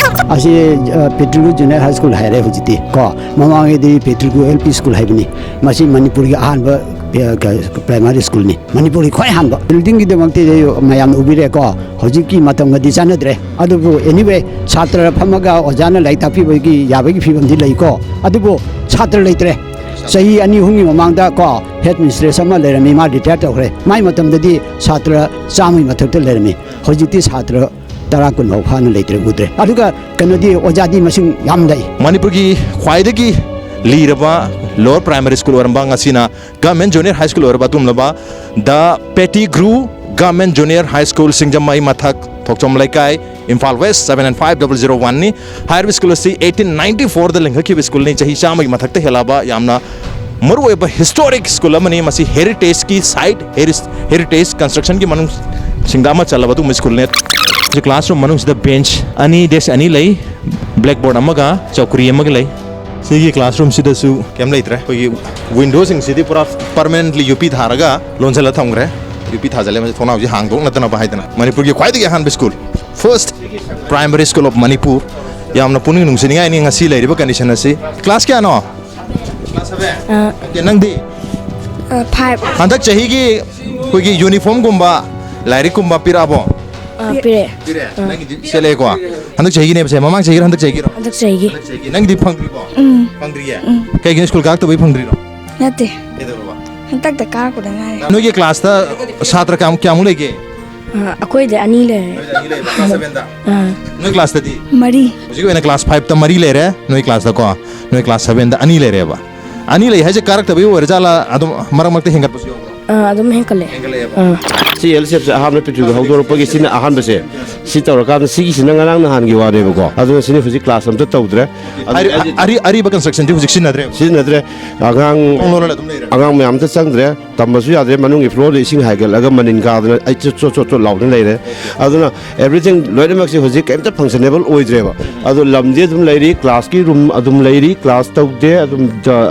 ꯑꯁꯤ, ꯑ, ꯄꯦꯇ꯭ꯔꯤꯒꯨ ꯖꯨꯅꯤꯌꯔ ꯍꯥꯏ ꯁ꯭ꯀꯨꯜ ꯍꯥꯏꯔꯦ ꯍꯧꯖꯤꯛꯇꯤ ꯀꯣ, ꯃꯃꯥꯡꯉꯩꯗꯤ ꯄꯦꯇ꯭ꯔꯤꯒꯨ ꯑꯦꯜ ꯄꯤ ꯁ꯭ꯀꯨꯜ ꯍꯥꯏꯕꯅꯤ꯫ ꯃꯁꯤ ꯃꯅꯤꯄꯨꯔꯒꯤ ꯑꯍꯥꯟꯕ, ꯑ, ꯀ-, ꯄ꯭ꯔꯥꯏꯃꯥꯔꯤ ꯁ꯭ꯀꯨꯜꯅꯤ꯫ ꯃꯅꯤꯄꯨꯔꯒꯤ ꯈ꯭ꯋꯥꯏ ꯍꯥꯟꯕ꯫ ꯕꯤꯜꯗꯤꯡꯒꯤꯗꯃꯛꯇꯤ ꯃꯌꯥꯝꯅ ꯎꯕꯤꯔꯦꯀꯣ, ꯍꯧꯖꯤꯛꯀꯤ ꯃꯇꯝꯒꯗꯤ ꯆꯥꯟꯅꯗ꯭ꯔꯦ꯫ ꯑꯗꯨꯕꯨ anyway, ꯁꯥꯇ꯭ꯔ ꯐꯝꯃꯒ ꯑꯣꯖꯥꯅ ꯂꯥꯏꯔꯤꯛ ꯇꯥꯛꯄꯤꯕꯒꯤ ꯌꯥꯕꯒꯤ ꯐꯤꯕꯝꯗꯤ ꯂꯩꯀꯣ, ꯑꯗꯨꯕꯨ ꯁꯥꯇ꯭ꯔ ꯂꯩꯇ꯭ꯔꯦ꯫ ꯆꯍꯤ ꯑꯅꯤ ꯑꯍꯨꯝꯒꯤ ꯃꯃꯥꯡꯗ ꯀꯣ, ꯍꯦꯗ ꯃꯤꯁꯇ꯭ꯔꯦꯁ ꯑꯃ ꯂꯩꯔꯝꯃꯤ, ꯃꯥ ꯔꯤꯇꯥꯌꯔ ꯇꯧꯈ꯭ꯔꯦ꯫ ꯃꯥꯏ ꯃꯇꯝꯗꯗꯤ ꯁꯥꯇ꯭ꯔ ꯆꯥꯝꯃꯒꯤ ꯃꯊꯛꯇ ꯂꯩꯔꯝꯃꯤ, ꯍꯧꯖꯤꯛꯇꯤ ꯁꯥꯇ꯭ꯔ ꯇꯔꯥ ꯀꯨꯟ ꯐꯥꯎ ꯐꯥꯅ ꯂꯩꯇ꯭ꯔꯦ, ꯎꯗ꯭ꯔꯦ꯫ ꯑꯗꯨꯒ ꯀꯩꯅꯣꯗꯤ, ꯑꯣꯖꯥꯗꯤ ꯃꯁꯤꯡ ꯌꯥꯝ ꯂꯩ꯫ ꯃꯅꯤꯄꯨꯔꯒꯤ ꯈ꯭ꯋꯥꯏꯗꯒꯤ ꯂꯤꯔꯕ ꯂꯣꯋꯔ ꯄ꯭ꯔꯥꯏꯃꯥꯔꯤ ꯁ꯭ꯀꯨꯜ ꯑꯣꯏꯔꯝꯕ, ꯉꯁꯤꯅ ꯒꯚꯔꯟꯃꯦꯟꯠ ꯖꯨꯅꯤꯌꯔ ꯍꯥꯏ ꯁ꯭ꯀꯨꯜ ꯑꯣꯏꯔꯕ ꯑꯗꯨꯒꯨꯝꯂꯕ the Pettigrew government junior high school, Singjamei Mathak, Thokchom Leikai, Imphal west, seven nine five double zero one ꯅꯤ꯫ ꯍꯥꯏꯔꯤꯕ ꯁ꯭ꯀꯨꯜ ꯑꯁꯤ eighteen ninety fourꯗ ꯂꯤꯡꯈꯠꯈꯤꯕ ꯁ꯭ꯀꯨꯜꯅꯤ꯫ ꯆꯍꯤ ꯆꯥꯝꯃꯒꯤ ꯃꯊꯛꯇ ꯍꯦꯜꯂꯛꯑꯕ ꯌꯥꯝꯅ ꯃꯔꯨꯑꯣꯏꯕ ꯍꯤꯁꯇꯣꯔꯤꯛ ꯁ꯭ꯀꯨꯜ ꯑꯃꯅꯤ꯫ ꯃꯁꯤ ꯍꯦꯔꯤꯇꯦꯖꯀꯤ ꯁꯥꯏꯠ, ꯍꯦꯔꯤ-, ꯍꯦꯔꯤꯇꯦꯖ ꯀꯟꯁꯇ꯭ꯔꯛꯁꯟꯒꯤ ꯃꯅꯨꯡꯁꯤꯡꯗ ꯑꯃ ꯆꯜꯂꯕ ꯑꯗꯨꯒꯨꯝꯕ ꯁ꯭ꯀꯨꯜꯅꯦ꯫ ꯁꯤ ꯀ꯭ꯂꯥꯁꯔꯨꯝ ꯃꯅꯨꯡꯁꯤꯗ ꯕꯦꯟꯆ ꯑꯅꯤ, ꯗꯦꯁꯛ ꯑꯅꯤ ꯂꯩ, ꯕ꯭ꯂꯦꯛꯕꯣꯔꯗ ꯑꯃꯒ ꯆꯧꯀ꯭ꯔꯤ ꯑꯃꯒ ꯂꯩ꯫ ꯁꯤꯒꯤ ꯀ꯭ꯂꯥꯁꯔꯨꯝꯁꯤꯗꯁꯨ ꯀꯩꯝ ꯂꯩꯇ꯭ꯔꯦ꯫ ꯑꯩꯈꯣꯏꯒꯤ ꯋꯤꯟꯗꯣꯁꯤꯡꯁꯤꯗꯤ ꯄꯨꯔꯥ ꯄꯔꯃꯅꯦꯟꯠꯂꯤ ꯌꯨꯄꯤ ꯊꯥꯔꯒ ꯂꯣꯟꯁꯤꯜꯂ ꯊꯝꯈ꯭ꯔꯦ꯫ ꯌꯨꯄꯤ ꯊꯥꯖꯤꯜꯂꯦ, ꯃꯁꯤ ꯊꯣꯡꯅꯥꯎꯁꯤ ꯍꯥꯡꯗꯣꯛꯅꯗꯅꯕ ꯍꯥꯏꯗꯅ꯫ ꯃꯅꯤꯄꯨꯔꯒꯤ ꯈ꯭ꯋꯥꯏꯗꯒꯤ ꯑꯍꯥꯟꯕ school, first primary school of Manipur꯫ ꯌꯥꯝꯅ ꯄꯨꯛꯅꯤꯡ ꯅꯨꯡꯁꯤꯅꯤꯡꯉꯥꯏꯅꯤ ꯉꯁꯤ ꯂꯩꯔꯤꯕ ꯀꯟꯗꯤꯁꯟ ꯑꯁꯤ꯫ ꯀ꯭ꯂꯥꯁ ꯀꯌꯥꯅꯣ? Class seven? ꯑꯥ꯫ ꯑꯣꯀꯦ, ꯅꯪꯗꯤ? ꯑꯥ, ꯐꯥꯏꯚ꯫ ꯍꯟꯗꯛ ꯆꯍꯤꯒꯤ ꯑꯩꯈꯣꯏꯒꯤ ꯌꯨꯅꯤꯐꯣꯔꯝꯒꯨꯝꯕ, ꯂꯥꯏꯔꯤꯛꯀꯨꯝꯕ ꯄꯤꯔꯛꯑꯕꯣ? ꯑꯥ, ꯄꯤꯔꯛꯑꯦ꯫ ꯄꯤꯔꯛꯑꯦ? ꯑꯥ꯫ ꯅꯪꯒꯤꯗꯤ ꯁꯦꯠꯂꯛꯑꯦꯀꯣ? ꯍꯟꯗꯛ ꯆꯍꯤꯒꯤꯅꯦꯕꯁꯦ, ꯃꯃꯥꯡ ꯆꯍꯤꯒꯤꯔꯣ, ꯍꯟꯗꯛ ꯆꯍꯤꯒꯤꯔꯣ? ꯍꯟꯗꯛ ꯆꯍꯤꯒꯤ꯫ ꯍꯟꯗꯛ ꯆꯍꯤꯒꯤ꯫ ꯅꯪꯒꯤꯗꯤ ꯐꯪꯗ꯭ꯔꯤꯕꯣ? ꯎꯝ꯫ ꯐꯪꯗ꯭ꯔꯤꯌꯦ? ꯎꯝ꯫ ꯀꯩꯒꯤꯅꯣ, ꯁ꯭ꯀꯨꯜ ꯀꯥꯔꯛꯇꯕꯩ ꯐꯪꯗ꯭ꯔꯤꯔꯣ? ꯅꯠꯇꯦ꯫ ꯀꯩꯗꯧꯔꯕ? ꯍꯟꯗꯛꯇ ꯀꯥꯔꯛꯄꯗ ꯉꯥꯏꯔꯤ꯫ ꯅꯣꯏꯒꯤ ꯀ꯭ꯂꯥꯁꯇ ꯁꯥꯇ꯭ꯔ ꯀꯌꯥꯝ, ꯀꯌꯥꯃꯨꯛ ꯂꯩꯒꯦ? ꯑꯥ, ꯑꯩꯈꯣꯏꯗ ꯑꯅꯤ ꯂꯩꯔꯦ꯫ ꯅꯣꯏꯗ ꯑꯅꯤ ꯂꯩꯕ, ꯀ꯭ꯂꯥꯁ ꯁꯚꯦꯟꯗ? ꯑꯥ꯫ ꯅꯣꯏ ꯀ꯭ꯂꯥꯁꯇꯗꯤ? ꯃꯔꯤ꯫ ꯍꯧꯖꯤꯛ ꯑꯣꯏꯅ ꯀ꯭ꯂꯥꯁ ꯐꯥꯏꯚꯇ ꯃꯔꯤ ꯂꯩꯔꯦ, ꯅꯣꯏ ꯀ꯭ꯂꯥꯁꯇꯀꯣ? ꯅꯣꯏ ꯀ꯭ꯂꯥꯁ ꯁꯚꯦꯟꯗ ꯑꯅꯤ ꯂꯩꯔꯦꯕ꯫ ꯑꯅꯤ ꯂꯩ ꯍꯥꯏꯁꯦ ꯀꯥꯔꯛꯇꯕꯒꯤ ꯑꯣꯏꯔꯖꯥꯠꯂꯥ? ꯑꯗꯨꯝ ꯃꯔꯛ ꯃꯔꯛꯇ ꯍꯦꯟꯒꯠꯄꯁꯨ ꯌꯥꯎꯕ꯭ꯔꯣ? ꯑꯥ, ꯑꯗꯨꯝ ꯍꯦꯟꯒꯠꯂꯦ꯫ ꯍꯦꯟꯒꯠꯂꯛꯑꯦꯕ? ꯑꯥ꯫ ꯁꯤ ꯑꯦꯜ ꯁꯦꯞꯁꯦ ꯑꯍꯥꯟꯕ ꯄ꯭ꯔꯤꯊꯤꯕꯤꯗ ꯍꯧꯗꯣꯔꯛꯄꯒꯤ ꯁꯤꯅ ꯑꯍꯥꯟꯕꯁꯦ꯫ ꯁꯤ ꯇꯧꯔꯀꯥꯟꯗ ꯁꯤꯒꯤꯁꯤꯅ ꯉꯔꯥꯡ ꯅꯍꯥꯟꯒꯤ ꯋꯥꯅꯦꯕꯀꯣ꯫ ꯑꯗꯨꯅ ꯁꯤꯅ ꯍꯧꯖꯤꯛ ꯀ꯭ꯂꯥꯁ ꯑꯝꯇ ꯇꯧꯗ꯭ꯔꯦ꯫ ꯑꯗꯨ ꯑꯔꯤ-, ꯑꯔꯤ-, ꯑꯔꯤꯕ ꯀꯟꯁꯇ꯭ꯔꯛꯁꯟꯗꯤ ꯍꯧꯖꯤꯛ ꯁꯤꯖꯤꯟꯅꯗ꯭ꯔꯦ? ꯁꯤꯖꯤꯟꯅꯗ꯭ꯔꯦ꯫ ꯑꯉꯥꯡ ꯊꯣꯡ ꯂꯣꯜꯂꯒ ꯑꯗꯨꯝ ꯂꯩꯔꯦ? ꯑꯉꯥꯡ ꯃꯌꯥꯝ ꯑꯝꯇ ꯆꯪꯗ꯭ꯔꯦ꯫ ꯇꯝꯕꯁꯨ ꯌꯥꯗ꯭ꯔꯦ, ꯃꯅꯨꯡꯒꯤ floorꯗ ꯏꯁꯤꯡ ꯍꯥꯏꯒꯠꯂꯒ ꯃꯅꯤꯟ ꯀꯥꯗꯅ ꯑꯩ ꯆꯣꯠ ꯆꯣꯠ ꯆꯣꯠ ꯆꯣꯠ ꯂꯥꯎꯗꯅ ꯂꯩꯔꯦ꯫ ꯑꯗꯨꯅ everything ꯂꯣꯏꯅꯃꯛꯁꯦ ꯍꯧꯖꯤꯛ ꯀꯩꯝꯇ functionable ꯑꯣꯏꯗ꯭ꯔꯦꯕ꯫ ꯑꯗꯣ ꯂꯝꯗꯤ ꯑꯗꯨꯝ ꯂꯩꯔꯤ, classꯀꯤ room ꯑꯗꯨꯝ ꯂꯩꯔꯤ, class ꯇꯧꯗꯦ, ꯑꯗꯨꯝ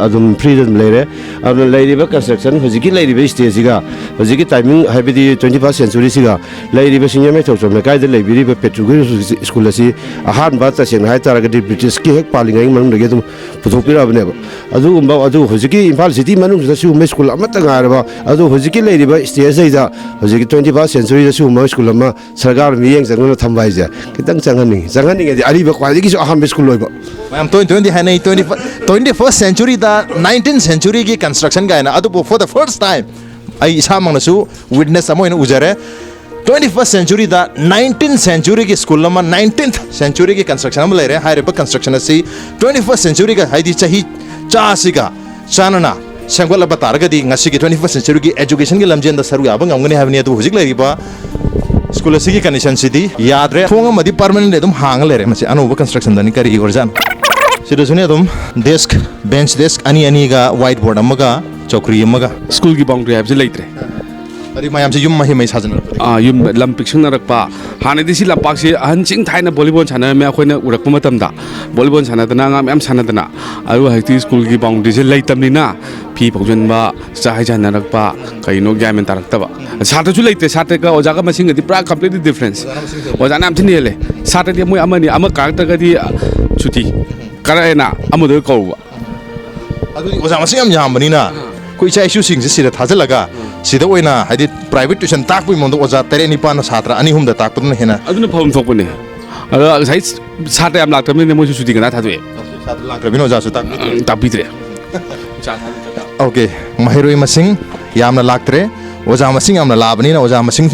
ꯑꯗꯨꯝ freeꯗ ꯑꯗꯨꯝ ꯂꯩꯔꯦ꯫ ꯑꯗꯨꯅ ꯂꯩꯔꯤꯕ construction, ꯍꯧꯖꯤꯛꯀꯤ ꯂꯩꯔꯤꯕ stageꯁꯤꯒ, ꯍꯧꯖꯤꯛꯀꯤ timing, ꯍꯥꯏꯕꯗꯤ twenty first centuryꯁꯤꯒ ꯂꯩꯔꯤꯕ ꯁꯤꯡꯖꯃꯩ ꯊꯣꯛꯆꯣꯝ ꯂꯩꯀꯥꯏꯗ ꯂꯩꯕꯤꯔꯤꯕ Patriot Girls School ꯑꯁꯤ ꯑꯍꯥꯟꯕ, ꯇꯁꯦꯡꯅ ꯍꯥꯏꯇꯥꯔꯒꯗꯤ, Britishꯀꯤ ꯍꯦꯛ ꯄꯥꯜꯂꯤꯉꯩ ꯃꯅꯨꯡꯗꯒꯤ ꯑꯗꯨꯝ ꯄꯨꯊꯣꯛꯄꯤꯔꯛꯑꯕꯅꯦꯕ꯫ ꯑꯗꯨꯒꯨꯝꯕ ꯑꯗꯨ ꯍꯧꯖꯤꯛꯀꯤ ꯏꯝꯐꯥꯜ city ꯃꯅꯨꯡꯁꯤꯗ ꯁꯤꯒꯨꯝꯕ school ꯑꯃꯠꯇ ꯉꯥꯏꯔꯕ, ꯑꯗꯨ ꯍꯧꯖꯤꯛꯀꯤ ꯂꯩꯔꯤꯕ stageꯁꯤꯗ, ꯍꯧꯖꯤꯛꯀꯤ twenty first centuryꯗ ꯁꯤꯒꯨꯝꯕ school ꯑꯃ ꯁꯔꯀꯥꯔꯅ ꯃꯤꯠꯌꯦꯡ ꯆꯪꯗꯅ ꯊꯝꯕ ꯍꯥꯏꯁꯦ ꯈꯤꯇꯪ ꯆꯪꯍꯟꯅꯤꯡꯉꯤ꯫ ꯆꯪꯍꯟꯅꯤꯡꯉꯗꯤ ꯑꯔꯤꯕ, ꯈ꯭ꯋꯥꯏꯗꯒꯤꯁꯨ ꯑꯍꯥꯟꯕ school ꯑꯣꯏꯕ꯫ ꯃꯌꯥꯝ ꯇꯣꯏꯅ ꯇꯣꯏꯅꯗꯤ ꯍꯥꯏꯅꯩ, twenty twenty first centuryꯗ nineteenth centuryꯒꯤ construction ꯀꯥꯏꯅ, ꯑꯗꯨꯕꯨ for the first time ꯑꯩ ꯏꯁꯥꯃꯛꯅꯁꯨ witness ꯑꯃ ꯑꯣꯏꯅ ꯎꯖꯔꯦ꯫ Twenty first centuryꯗ, nineteenth centuryꯒꯤ school ꯑꯃ, nineteenth centuryꯒꯤ construction ꯑꯃ ꯂꯩꯔꯦ꯫ ꯍꯥꯏꯔꯤꯕ construction ꯑꯁꯤ twenty first centuryꯒ, ꯍꯥꯏꯗꯤ ꯆꯍꯤ ꯆꯥꯁꯤꯒ ꯆꯥꯟꯅꯅ ꯁꯦꯝꯒꯠꯂꯕ ꯇꯥꯔꯒꯗꯤ, ꯉꯁꯤꯒꯤ twenty first centuryꯒꯤ educationꯒꯤ ꯂꯝꯖꯦꯟꯗ ꯁꯔꯨꯛ ꯌꯥꯕ ꯉꯝꯒꯅꯤ ꯍꯥꯏꯕꯅꯤ꯫ ꯑꯗꯨꯕꯨ ꯍꯧꯖꯤꯛ ꯂꯩꯔꯤꯕ school ꯑꯁꯤꯒꯤ conditionꯁꯤꯗꯤ ꯌꯥꯗ꯭ꯔꯦ꯫ ꯊꯣꯡ ꯑꯃꯗꯤ permanently ꯑꯗꯨꯝ ꯍꯥꯡꯉ ꯂꯩꯔꯦ꯫ ꯃꯁꯤ ꯑꯅꯧꯕ constructionꯗꯅꯤ, ꯀꯔꯤꯒꯤ ꯑꯣꯏꯔꯖꯥꯠꯅꯣ? ꯁꯤꯗꯁꯨꯅꯦ ꯑꯗꯨꯝ desk, bench desk ꯑꯅꯤ ꯑꯅꯤꯒ, white board ꯑꯃꯒ, ꯆꯧꯀ꯭ꯔꯤ ꯑꯃꯒ꯫ Schoolꯒꯤ boundary ꯍꯥꯏꯕꯁꯤ ꯂꯩꯇ꯭ꯔꯦ꯫ ꯑꯗꯩ ꯃꯌꯥꯝꯁꯦ ꯌꯨꯝ ꯃꯍꯩ ꯃꯍꯩ ꯁꯥꯖꯟꯅꯔꯛꯄꯗꯒꯤ꯫ ꯑꯥ, ꯌꯨꯝ, ꯂꯝ ꯄꯤꯛꯁꯤꯟꯅꯔꯛꯄ꯫ ꯍꯥꯟꯅꯗꯤ ꯁꯤ ꯂꯝꯄꯥꯛꯁꯤ ꯑꯍꯟꯁꯤꯡ ꯊꯥꯏꯅ volleyball ꯁꯥꯟꯅꯔꯝꯃꯦ, ꯑꯩꯈꯣꯏꯅ ꯎꯔꯛꯄ ꯃꯇꯝꯗ꯫ Volleyball ꯁꯥꯟꯅꯗꯅ, ꯑꯉꯥꯡ ꯃꯌꯥꯝ ꯁꯥꯟꯅꯗꯅ꯫ ꯑꯗꯨꯒ ꯍꯧꯖꯤꯛꯇꯤ schoolꯒꯤ boundaryꯁꯦ ꯂꯩꯇꯕꯅꯤꯅ, ꯐꯤ ꯐꯧꯖꯟꯕ, ꯆꯥꯛ ꯍꯩꯖꯟꯅꯔꯛꯄ, ꯀꯩꯅꯣ ꯒ꯭ꯌꯥꯟ ꯃꯦꯟ ꯇꯥꯔꯛꯇꯕ꯫ ꯁꯥꯇ꯭ꯔꯁꯨ ꯂꯩꯇ꯭ꯔꯦ, ꯁꯥꯇ꯭ꯔꯒ ꯑꯣꯖꯥꯒ ꯃꯁꯤꯡꯒꯗꯤ ꯄꯨꯔꯥ completely difference꯫ ꯑꯣꯖꯥꯅ ꯌꯥꯝ ꯊꯤꯅ ꯍꯦꯜꯂꯦ꯫ ꯁꯥꯇ꯭ꯔꯗꯤ ꯃꯣꯏ ꯑꯃꯅꯤ, ꯑꯃ ꯀꯥꯔꯛꯇ꯭ꯔꯒꯗꯤ ꯁꯨꯇꯤ꯫ ꯀꯥꯔꯛꯑꯦꯅ ꯑꯃꯗ ꯀꯧꯕ꯫ ꯑꯗꯨꯗꯤ ꯑꯣꯖꯥ ꯃꯁꯤꯡ ꯌꯥꯝ ꯌꯥꯝꯕꯅꯤꯅ, ꯑꯩꯈꯣꯏ ꯏꯆꯥ ꯏꯁꯨꯁꯤꯡꯁꯦ ꯁꯤꯗ ꯊꯥꯖꯤꯜꯂꯒ, ꯁꯤꯗ ꯑꯣꯏꯅ, ꯍꯥꯏꯗꯤ, private tuition ꯇꯥꯛꯄꯒꯤ ꯃꯑꯣꯡꯗ ꯑꯣꯖꯥ ꯇꯔꯦꯠ ꯅꯤꯄꯥꯜꯅ ꯁꯥꯇ꯭ꯔ ꯑꯅꯤ ꯑꯍꯨꯝꯗ ꯇꯥꯛꯄꯗꯨꯅ ꯍꯦꯟꯅ ꯑꯗꯨꯅ ꯐꯐꯝ ꯊꯣꯛꯄꯅꯦ꯫ ꯑꯗꯣ ꯉꯁꯥꯏ ꯁꯥꯇ꯭ꯔ ꯌꯥꯝ ꯂꯥꯛꯇꯕꯅꯤꯅ ꯃꯣꯏꯁꯨ ꯁꯨꯇꯤ ꯉꯟꯇꯥ ꯊꯥꯗꯣꯛꯑꯦ꯫ ꯁꯥꯇ꯭ꯔ ꯂꯥꯛꯇ꯭ꯔꯕꯅꯤꯅ ꯑꯣꯖꯥꯁꯨ ꯇꯥꯛꯄꯤꯗ꯭ꯔꯦ꯫ ꯇꯥꯛꯄꯤꯗ꯭ꯔꯦ꯫ OK, ꯃꯍꯩꯔꯣꯏ ꯃꯁꯤꯡ ꯌꯥꯝꯅ ꯂꯥꯛꯇ꯭ꯔꯦ, ꯑꯣꯖꯥ ꯃꯁꯤꯡ ꯌꯥꯝꯅ ꯂꯥꯛꯑꯕꯅꯤꯅ ꯑꯣꯖꯥ ꯃꯁꯤꯡ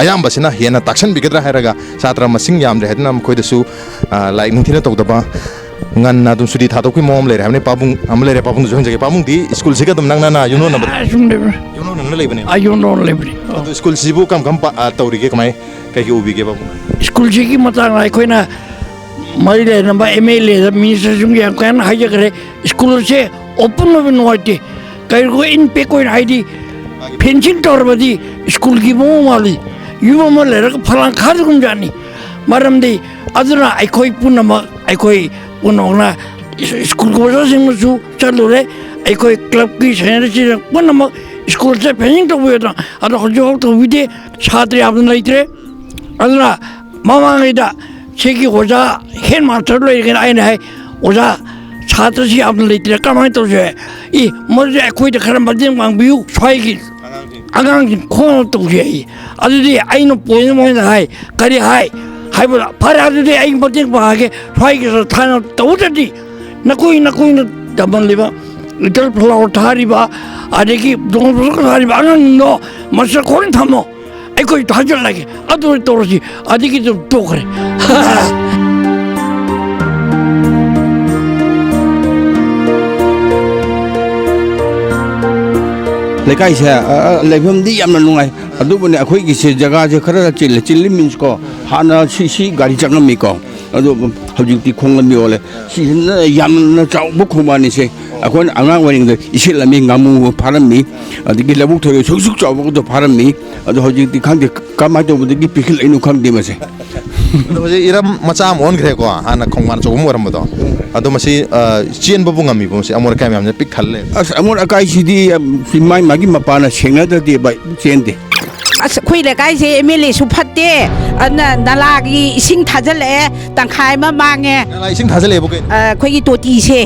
ꯑꯌꯥꯝꯕꯁꯤꯅ ꯍꯦꯟꯅ ꯇꯥꯛꯁꯟꯕꯤꯒꯗ꯭ꯔꯥ ꯍꯥꯏꯔꯒ, ꯁꯥꯇ꯭ꯔ ꯃꯁꯤꯡ ꯌꯥꯝꯗ꯭ꯔꯦ ꯍꯥꯏꯗꯨꯅ ꯃꯈꯣꯏꯗꯁꯨ, ꯑ, ꯂꯥꯏꯔꯤꯛ ꯅꯤꯡꯊꯤꯅ ꯇꯧꯗꯕ, ꯉꯟꯅ ꯑꯗꯨꯝ ꯁꯨꯇꯤ ꯊꯥꯗꯣꯛꯄꯒꯤ ꯃꯑꯣꯡ ꯑꯃ ꯂꯩꯔꯦ ꯍꯥꯏꯕꯅꯤ꯫ ꯄꯥꯕꯨꯡ ꯑꯃ ꯂꯩꯔꯦ, ꯄꯥꯕꯨꯡꯗꯨꯁꯨ ꯍꯪꯖꯒꯦ꯫ ꯄꯥꯕꯨꯡꯗꯤ schoolꯁꯤꯒ ꯑꯗꯨꯝ ꯅꯛꯅꯅ ꯌꯨꯝꯂꯣꯟꯅꯕ? ꯑ, ꯁꯨꯝ ꯂꯩꯕ꯭ꯔꯥ? ꯌꯨꯝꯂꯣꯟꯅꯅ ꯂꯩꯕꯅꯦ꯫ ꯑ, ꯌꯨꯝꯂꯣꯟꯅ ꯂꯩꯕꯅꯦ꯫ ꯑꯣ꯫ ꯑꯗꯨ schoolꯁꯤꯕꯨ ꯀꯔꯝ ꯀꯔꯝ ꯄ-, ꯑ, ꯇꯧꯔꯤꯒꯦ? ꯀꯃꯥꯏ, ꯀꯩ ꯀꯩ ꯎꯕꯤꯒꯦ, ꯄꯥꯕꯨꯡ? Schoolꯁꯤꯒꯤ ꯃꯇꯥꯡꯗ ꯑꯩꯈꯣꯏꯅ ꯃꯔꯤ ꯂꯩꯅꯕ MLAꯗ, ministerꯁꯤꯡ ꯌꯥꯝ ꯀꯟꯅ ꯍꯥꯏꯖꯈ꯭ꯔꯦ꯫ Schoolꯁꯦ open ꯑꯣꯏꯕ ꯅꯨꯡꯉꯥꯏꯇꯦ꯫ ꯀꯔꯤꯒꯨꯝꯕ in back ꯑꯣꯏꯅ, ꯍꯥꯏꯗꯤ, ꯐꯦꯟꯁꯤꯡ ꯇꯧꯔꯕꯗꯤ ꯁ꯭ꯀꯨꯜꯒꯤ ꯃꯑꯣꯡ ꯃꯥꯜꯂꯤ꯫ ꯌꯨꯝ ꯑꯃ ꯂꯩꯔꯒ ꯐꯂꯥꯡ ꯈꯥꯗꯒꯨꯝꯖꯥꯠꯅꯤ꯫ ꯃꯔꯝꯗꯤ ꯑꯗꯨꯅ ꯑꯩꯈꯣꯏ ꯄꯨꯝꯅꯃꯛ, ꯑꯩꯈꯣꯏ ꯄꯨꯝꯅꯃꯛꯅ ꯁ꯭ꯀꯨꯜꯒꯤ ꯑꯣꯖꯥꯁꯤꯡꯅꯁꯨ ꯆꯠꯂꯨꯔꯦ, ꯑꯩꯈꯣꯏ ꯀ꯭ꯂꯕꯀꯤ ꯁꯦꯅꯤꯌꯔꯁꯤꯡ ꯄꯨꯝꯅꯃꯛ ꯁ꯭ꯀꯨꯜꯁꯦ ꯐꯦꯟꯁꯤꯡ ꯇꯧꯕꯤꯌꯨꯗꯅ, ꯑꯗꯣ ꯍꯧꯖꯤꯛꯐꯥꯎ ꯇꯧꯕꯤꯗꯦ꯫ ꯁꯥꯇ꯭ꯔ ꯌꯥꯝꯅ ꯂꯩꯇ꯭ꯔꯦ꯫ ꯑꯗꯨꯅ ꯃꯃꯥꯡꯉꯩꯗ ꯁꯤꯒꯤ ꯑꯣꯖꯥ ꯍꯦꯗ ꯃꯥꯁꯇꯔ ꯂꯩꯔꯤꯉꯩꯗ ꯑꯩꯅ ꯍꯥꯏ, "ꯑꯣꯖꯥ, ꯁꯥꯇ꯭ꯔꯁꯤ ꯌꯥꯝꯅ ꯂꯩꯇ꯭ꯔꯦ, ꯀꯃꯥꯏꯅ ꯇꯧꯁꯦ?" "ꯏ, ꯃꯗꯨꯗꯤ ꯑꯩꯈꯣꯏꯗ ꯈꯔ ꯃꯇꯦꯡ ꯄꯥꯡꯕꯤꯌꯨ, ꯁ꯭ꯋꯥꯏꯒꯤ ꯑꯉꯥꯡꯁꯤꯡ ꯈꯣꯡꯅ ꯇꯧꯁꯦ" ꯑꯩ꯫ ꯑꯗꯨꯗꯤ ꯑꯩꯅ ꯄꯣꯏꯟ ꯑꯣꯏꯅ ꯍꯥꯏ, "ꯀꯔꯤ ꯍꯥꯏ?" ꯍꯥꯏꯕꯗ, "ꯐꯔꯦ, ꯑꯗꯨꯗꯤ ꯑꯩ ꯃꯇꯦꯡ ꯄꯥꯡꯉꯒꯦ, ꯁ꯭ꯋꯥꯏꯒꯤ ꯊꯥꯅ ꯇꯧꯗ꯭ꯔꯗꯤ ꯅꯈꯣꯏ, ꯅꯈꯣꯏꯅ ꯇꯝꯍꯜꯂꯤꯕ ꯂꯤꯇꯜ ꯐ꯭ꯂꯥꯋꯔ ꯊꯥꯔꯤꯕ, ꯑꯗꯒꯤ ꯗꯣꯟ ꯕꯣꯁꯀꯣ ꯊꯥꯔꯤꯕ ꯑꯉꯥꯡꯁꯤꯡꯗꯣ ꯃꯁꯤꯗ ꯈꯣꯡ ꯊꯝꯃꯣ, ꯑꯩꯈꯣꯏ ꯊꯥꯖꯤꯜꯂꯒꯦ, ꯑꯗꯨ ꯑꯣꯏꯅ ꯇꯧꯔꯁꯤ, ꯑꯗꯒꯤ ꯑꯗꯨꯝ ꯇꯣꯛꯈ꯭ꯔꯦ"꯫ ꯂꯩꯀꯥꯏꯁꯦ, ꯑ, ꯑ, ꯂꯩꯐꯝꯗꯤ ꯌꯥꯝꯅ ꯅꯨꯡꯉꯥꯏ, ꯑꯗꯨꯕꯨꯅꯦ, ꯑꯩꯈꯣꯏꯒꯤꯁꯦ ꯖꯒꯥꯁꯦ ꯈꯔ ꯆꯤꯜꯂꯦ꯫ ꯆꯤꯜꯂꯤ means ꯀꯣ, ꯍꯥꯟꯅ ꯁꯤ, ꯁꯤ ꯒꯥꯔꯤ ꯆꯪꯉꯝꯃꯤꯀꯣ, ꯑꯗꯣ ꯍꯧꯖꯤꯛꯇꯤ ꯈꯣꯡꯂꯝꯕꯤ ꯑꯣꯜꯂꯦ꯫ ꯁꯤꯁꯤꯅ ꯌꯥꯝꯅ ꯆꯥꯎꯕ ꯈꯣꯡꯕꯥꯟꯅꯤꯁꯦ꯫ ꯑꯩꯈꯣꯏꯅ ꯑꯉꯥꯡ ꯑꯣꯏꯔꯤꯉꯩꯗ ꯏꯁꯤꯠꯂꯝꯃꯤ, ꯉꯥꯃꯨ ꯐꯥꯔꯝꯃꯤ, ꯑꯗꯒꯤ ꯂꯧꯕꯨꯛ ꯊꯔꯣꯏ ꯁꯨꯛ ꯁꯨꯛ ꯆꯥꯎꯕꯒꯗꯣ ꯐꯥꯔꯝꯃꯤ꯫ ꯑꯗꯣ ꯍꯧꯖꯤꯛꯇꯤ ꯈꯪꯗꯦ ꯀꯃꯥꯏꯅ ꯇꯧꯕꯗꯒꯤ ꯄꯤꯛꯁꯤꯜꯂꯛꯏꯅꯣ ꯈꯪꯗꯦ ꯃꯁꯦ꯫ ꯑꯗꯣ ꯍꯧꯖꯤꯛ ꯏꯔꯝ ꯃꯆꯥ ꯑꯃ ꯑꯣꯟꯈ꯭ꯔꯦꯀꯣ, ꯍꯥꯟꯅ ꯈꯣꯡꯕꯥꯟ ꯑꯆꯧꯕ ꯑꯃ ꯑꯣꯏꯔꯝꯕꯗꯣ꯫ ꯑꯗꯣ ꯃꯁꯤ, ꯑ, ꯆꯦꯟꯕꯕꯨ ꯉꯝꯃꯤꯕꯣ? ꯃꯁꯤ ꯑꯃꯣꯠ ꯑꯀꯥꯏ ꯃꯌꯥꯝꯁꯦ ꯄꯤꯛ ꯊꯜꯂꯦ꯫ ꯑꯁ, ꯑꯃꯣꯠ ꯑꯀꯥꯏꯁꯤꯗꯤ, ꯑꯝ, ꯁꯤ ꯃꯥꯏ ꯃꯥꯒꯤ ꯃꯄꯥꯅ ꯁꯦꯡꯅꯗ꯭ꯔꯗꯤ ꯚꯥꯏ ꯆꯦꯟꯗꯦ꯫ ꯑꯁ, ꯑꯩꯈꯣꯏ ꯂꯩꯀꯥꯏꯁꯦ ꯑꯦꯝ ꯑꯦꯜ ꯑꯦꯁꯨ ꯐꯠꯇꯦ, ꯑꯗꯨꯅ ꯅꯂꯥꯒꯤ ꯏꯁꯤꯡ ꯊꯥꯖꯤꯜꯂꯛꯑꯦ, ꯇꯪꯈꯥꯏ ꯑꯃ ꯃꯥꯡꯉꯦ꯫ ꯅꯂꯥ ꯏꯁꯤꯡ ꯊꯥꯖꯤꯜꯂꯛꯑꯦꯕꯨ ꯀꯩꯅꯣ? ꯑ, ꯑꯩꯈꯣꯏꯒꯤ ꯇꯣꯇꯤꯁꯦ,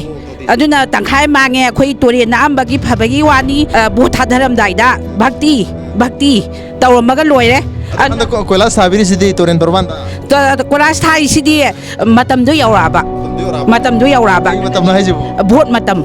ꯑꯗꯨꯅ ꯇꯪꯈꯥꯏ ꯃꯥꯡꯉꯦ꯫ ꯑꯩꯈꯣꯏ ꯇꯨꯔꯦꯟ ꯅꯛꯑꯝꯕꯒꯤ ꯐꯕꯒꯤ ꯋꯥꯅꯤ꯫ ꯑ, ꯚꯣꯠ ꯊꯥꯗꯔꯝꯗꯥꯏꯗ ꯚꯛꯇꯤ, ꯚꯛꯇꯤ ꯇꯧꯔꯝꯃꯒ ꯂꯣꯏꯔꯦ꯫ ꯑꯗꯣ ꯍꯟꯗꯛ ꯀꯣ-, ꯀꯣꯏꯂꯥꯁ ꯊꯥꯕꯤꯔꯤꯁꯤꯗꯤ ꯇꯨꯔꯦꯟ ꯇꯣꯔꯕꯥꯟꯗ? ꯇ-, ꯀꯣꯏꯂꯥꯁ ꯊꯥꯔꯤꯁꯤꯗꯤ ꯃꯇꯝꯗꯣ ꯌꯧꯔꯛꯑꯕ꯫ ꯃꯇꯝꯗꯣ ꯌꯧꯔꯛꯑꯕ꯫ ꯃꯇꯝꯗꯣ ꯌꯧꯔꯛꯑꯕ꯫ ꯀꯔꯤ ꯃꯇꯝꯅꯣ ꯍꯥꯏꯁꯤꯕꯨ? ꯚꯣꯠ ꯃꯇꯝ꯫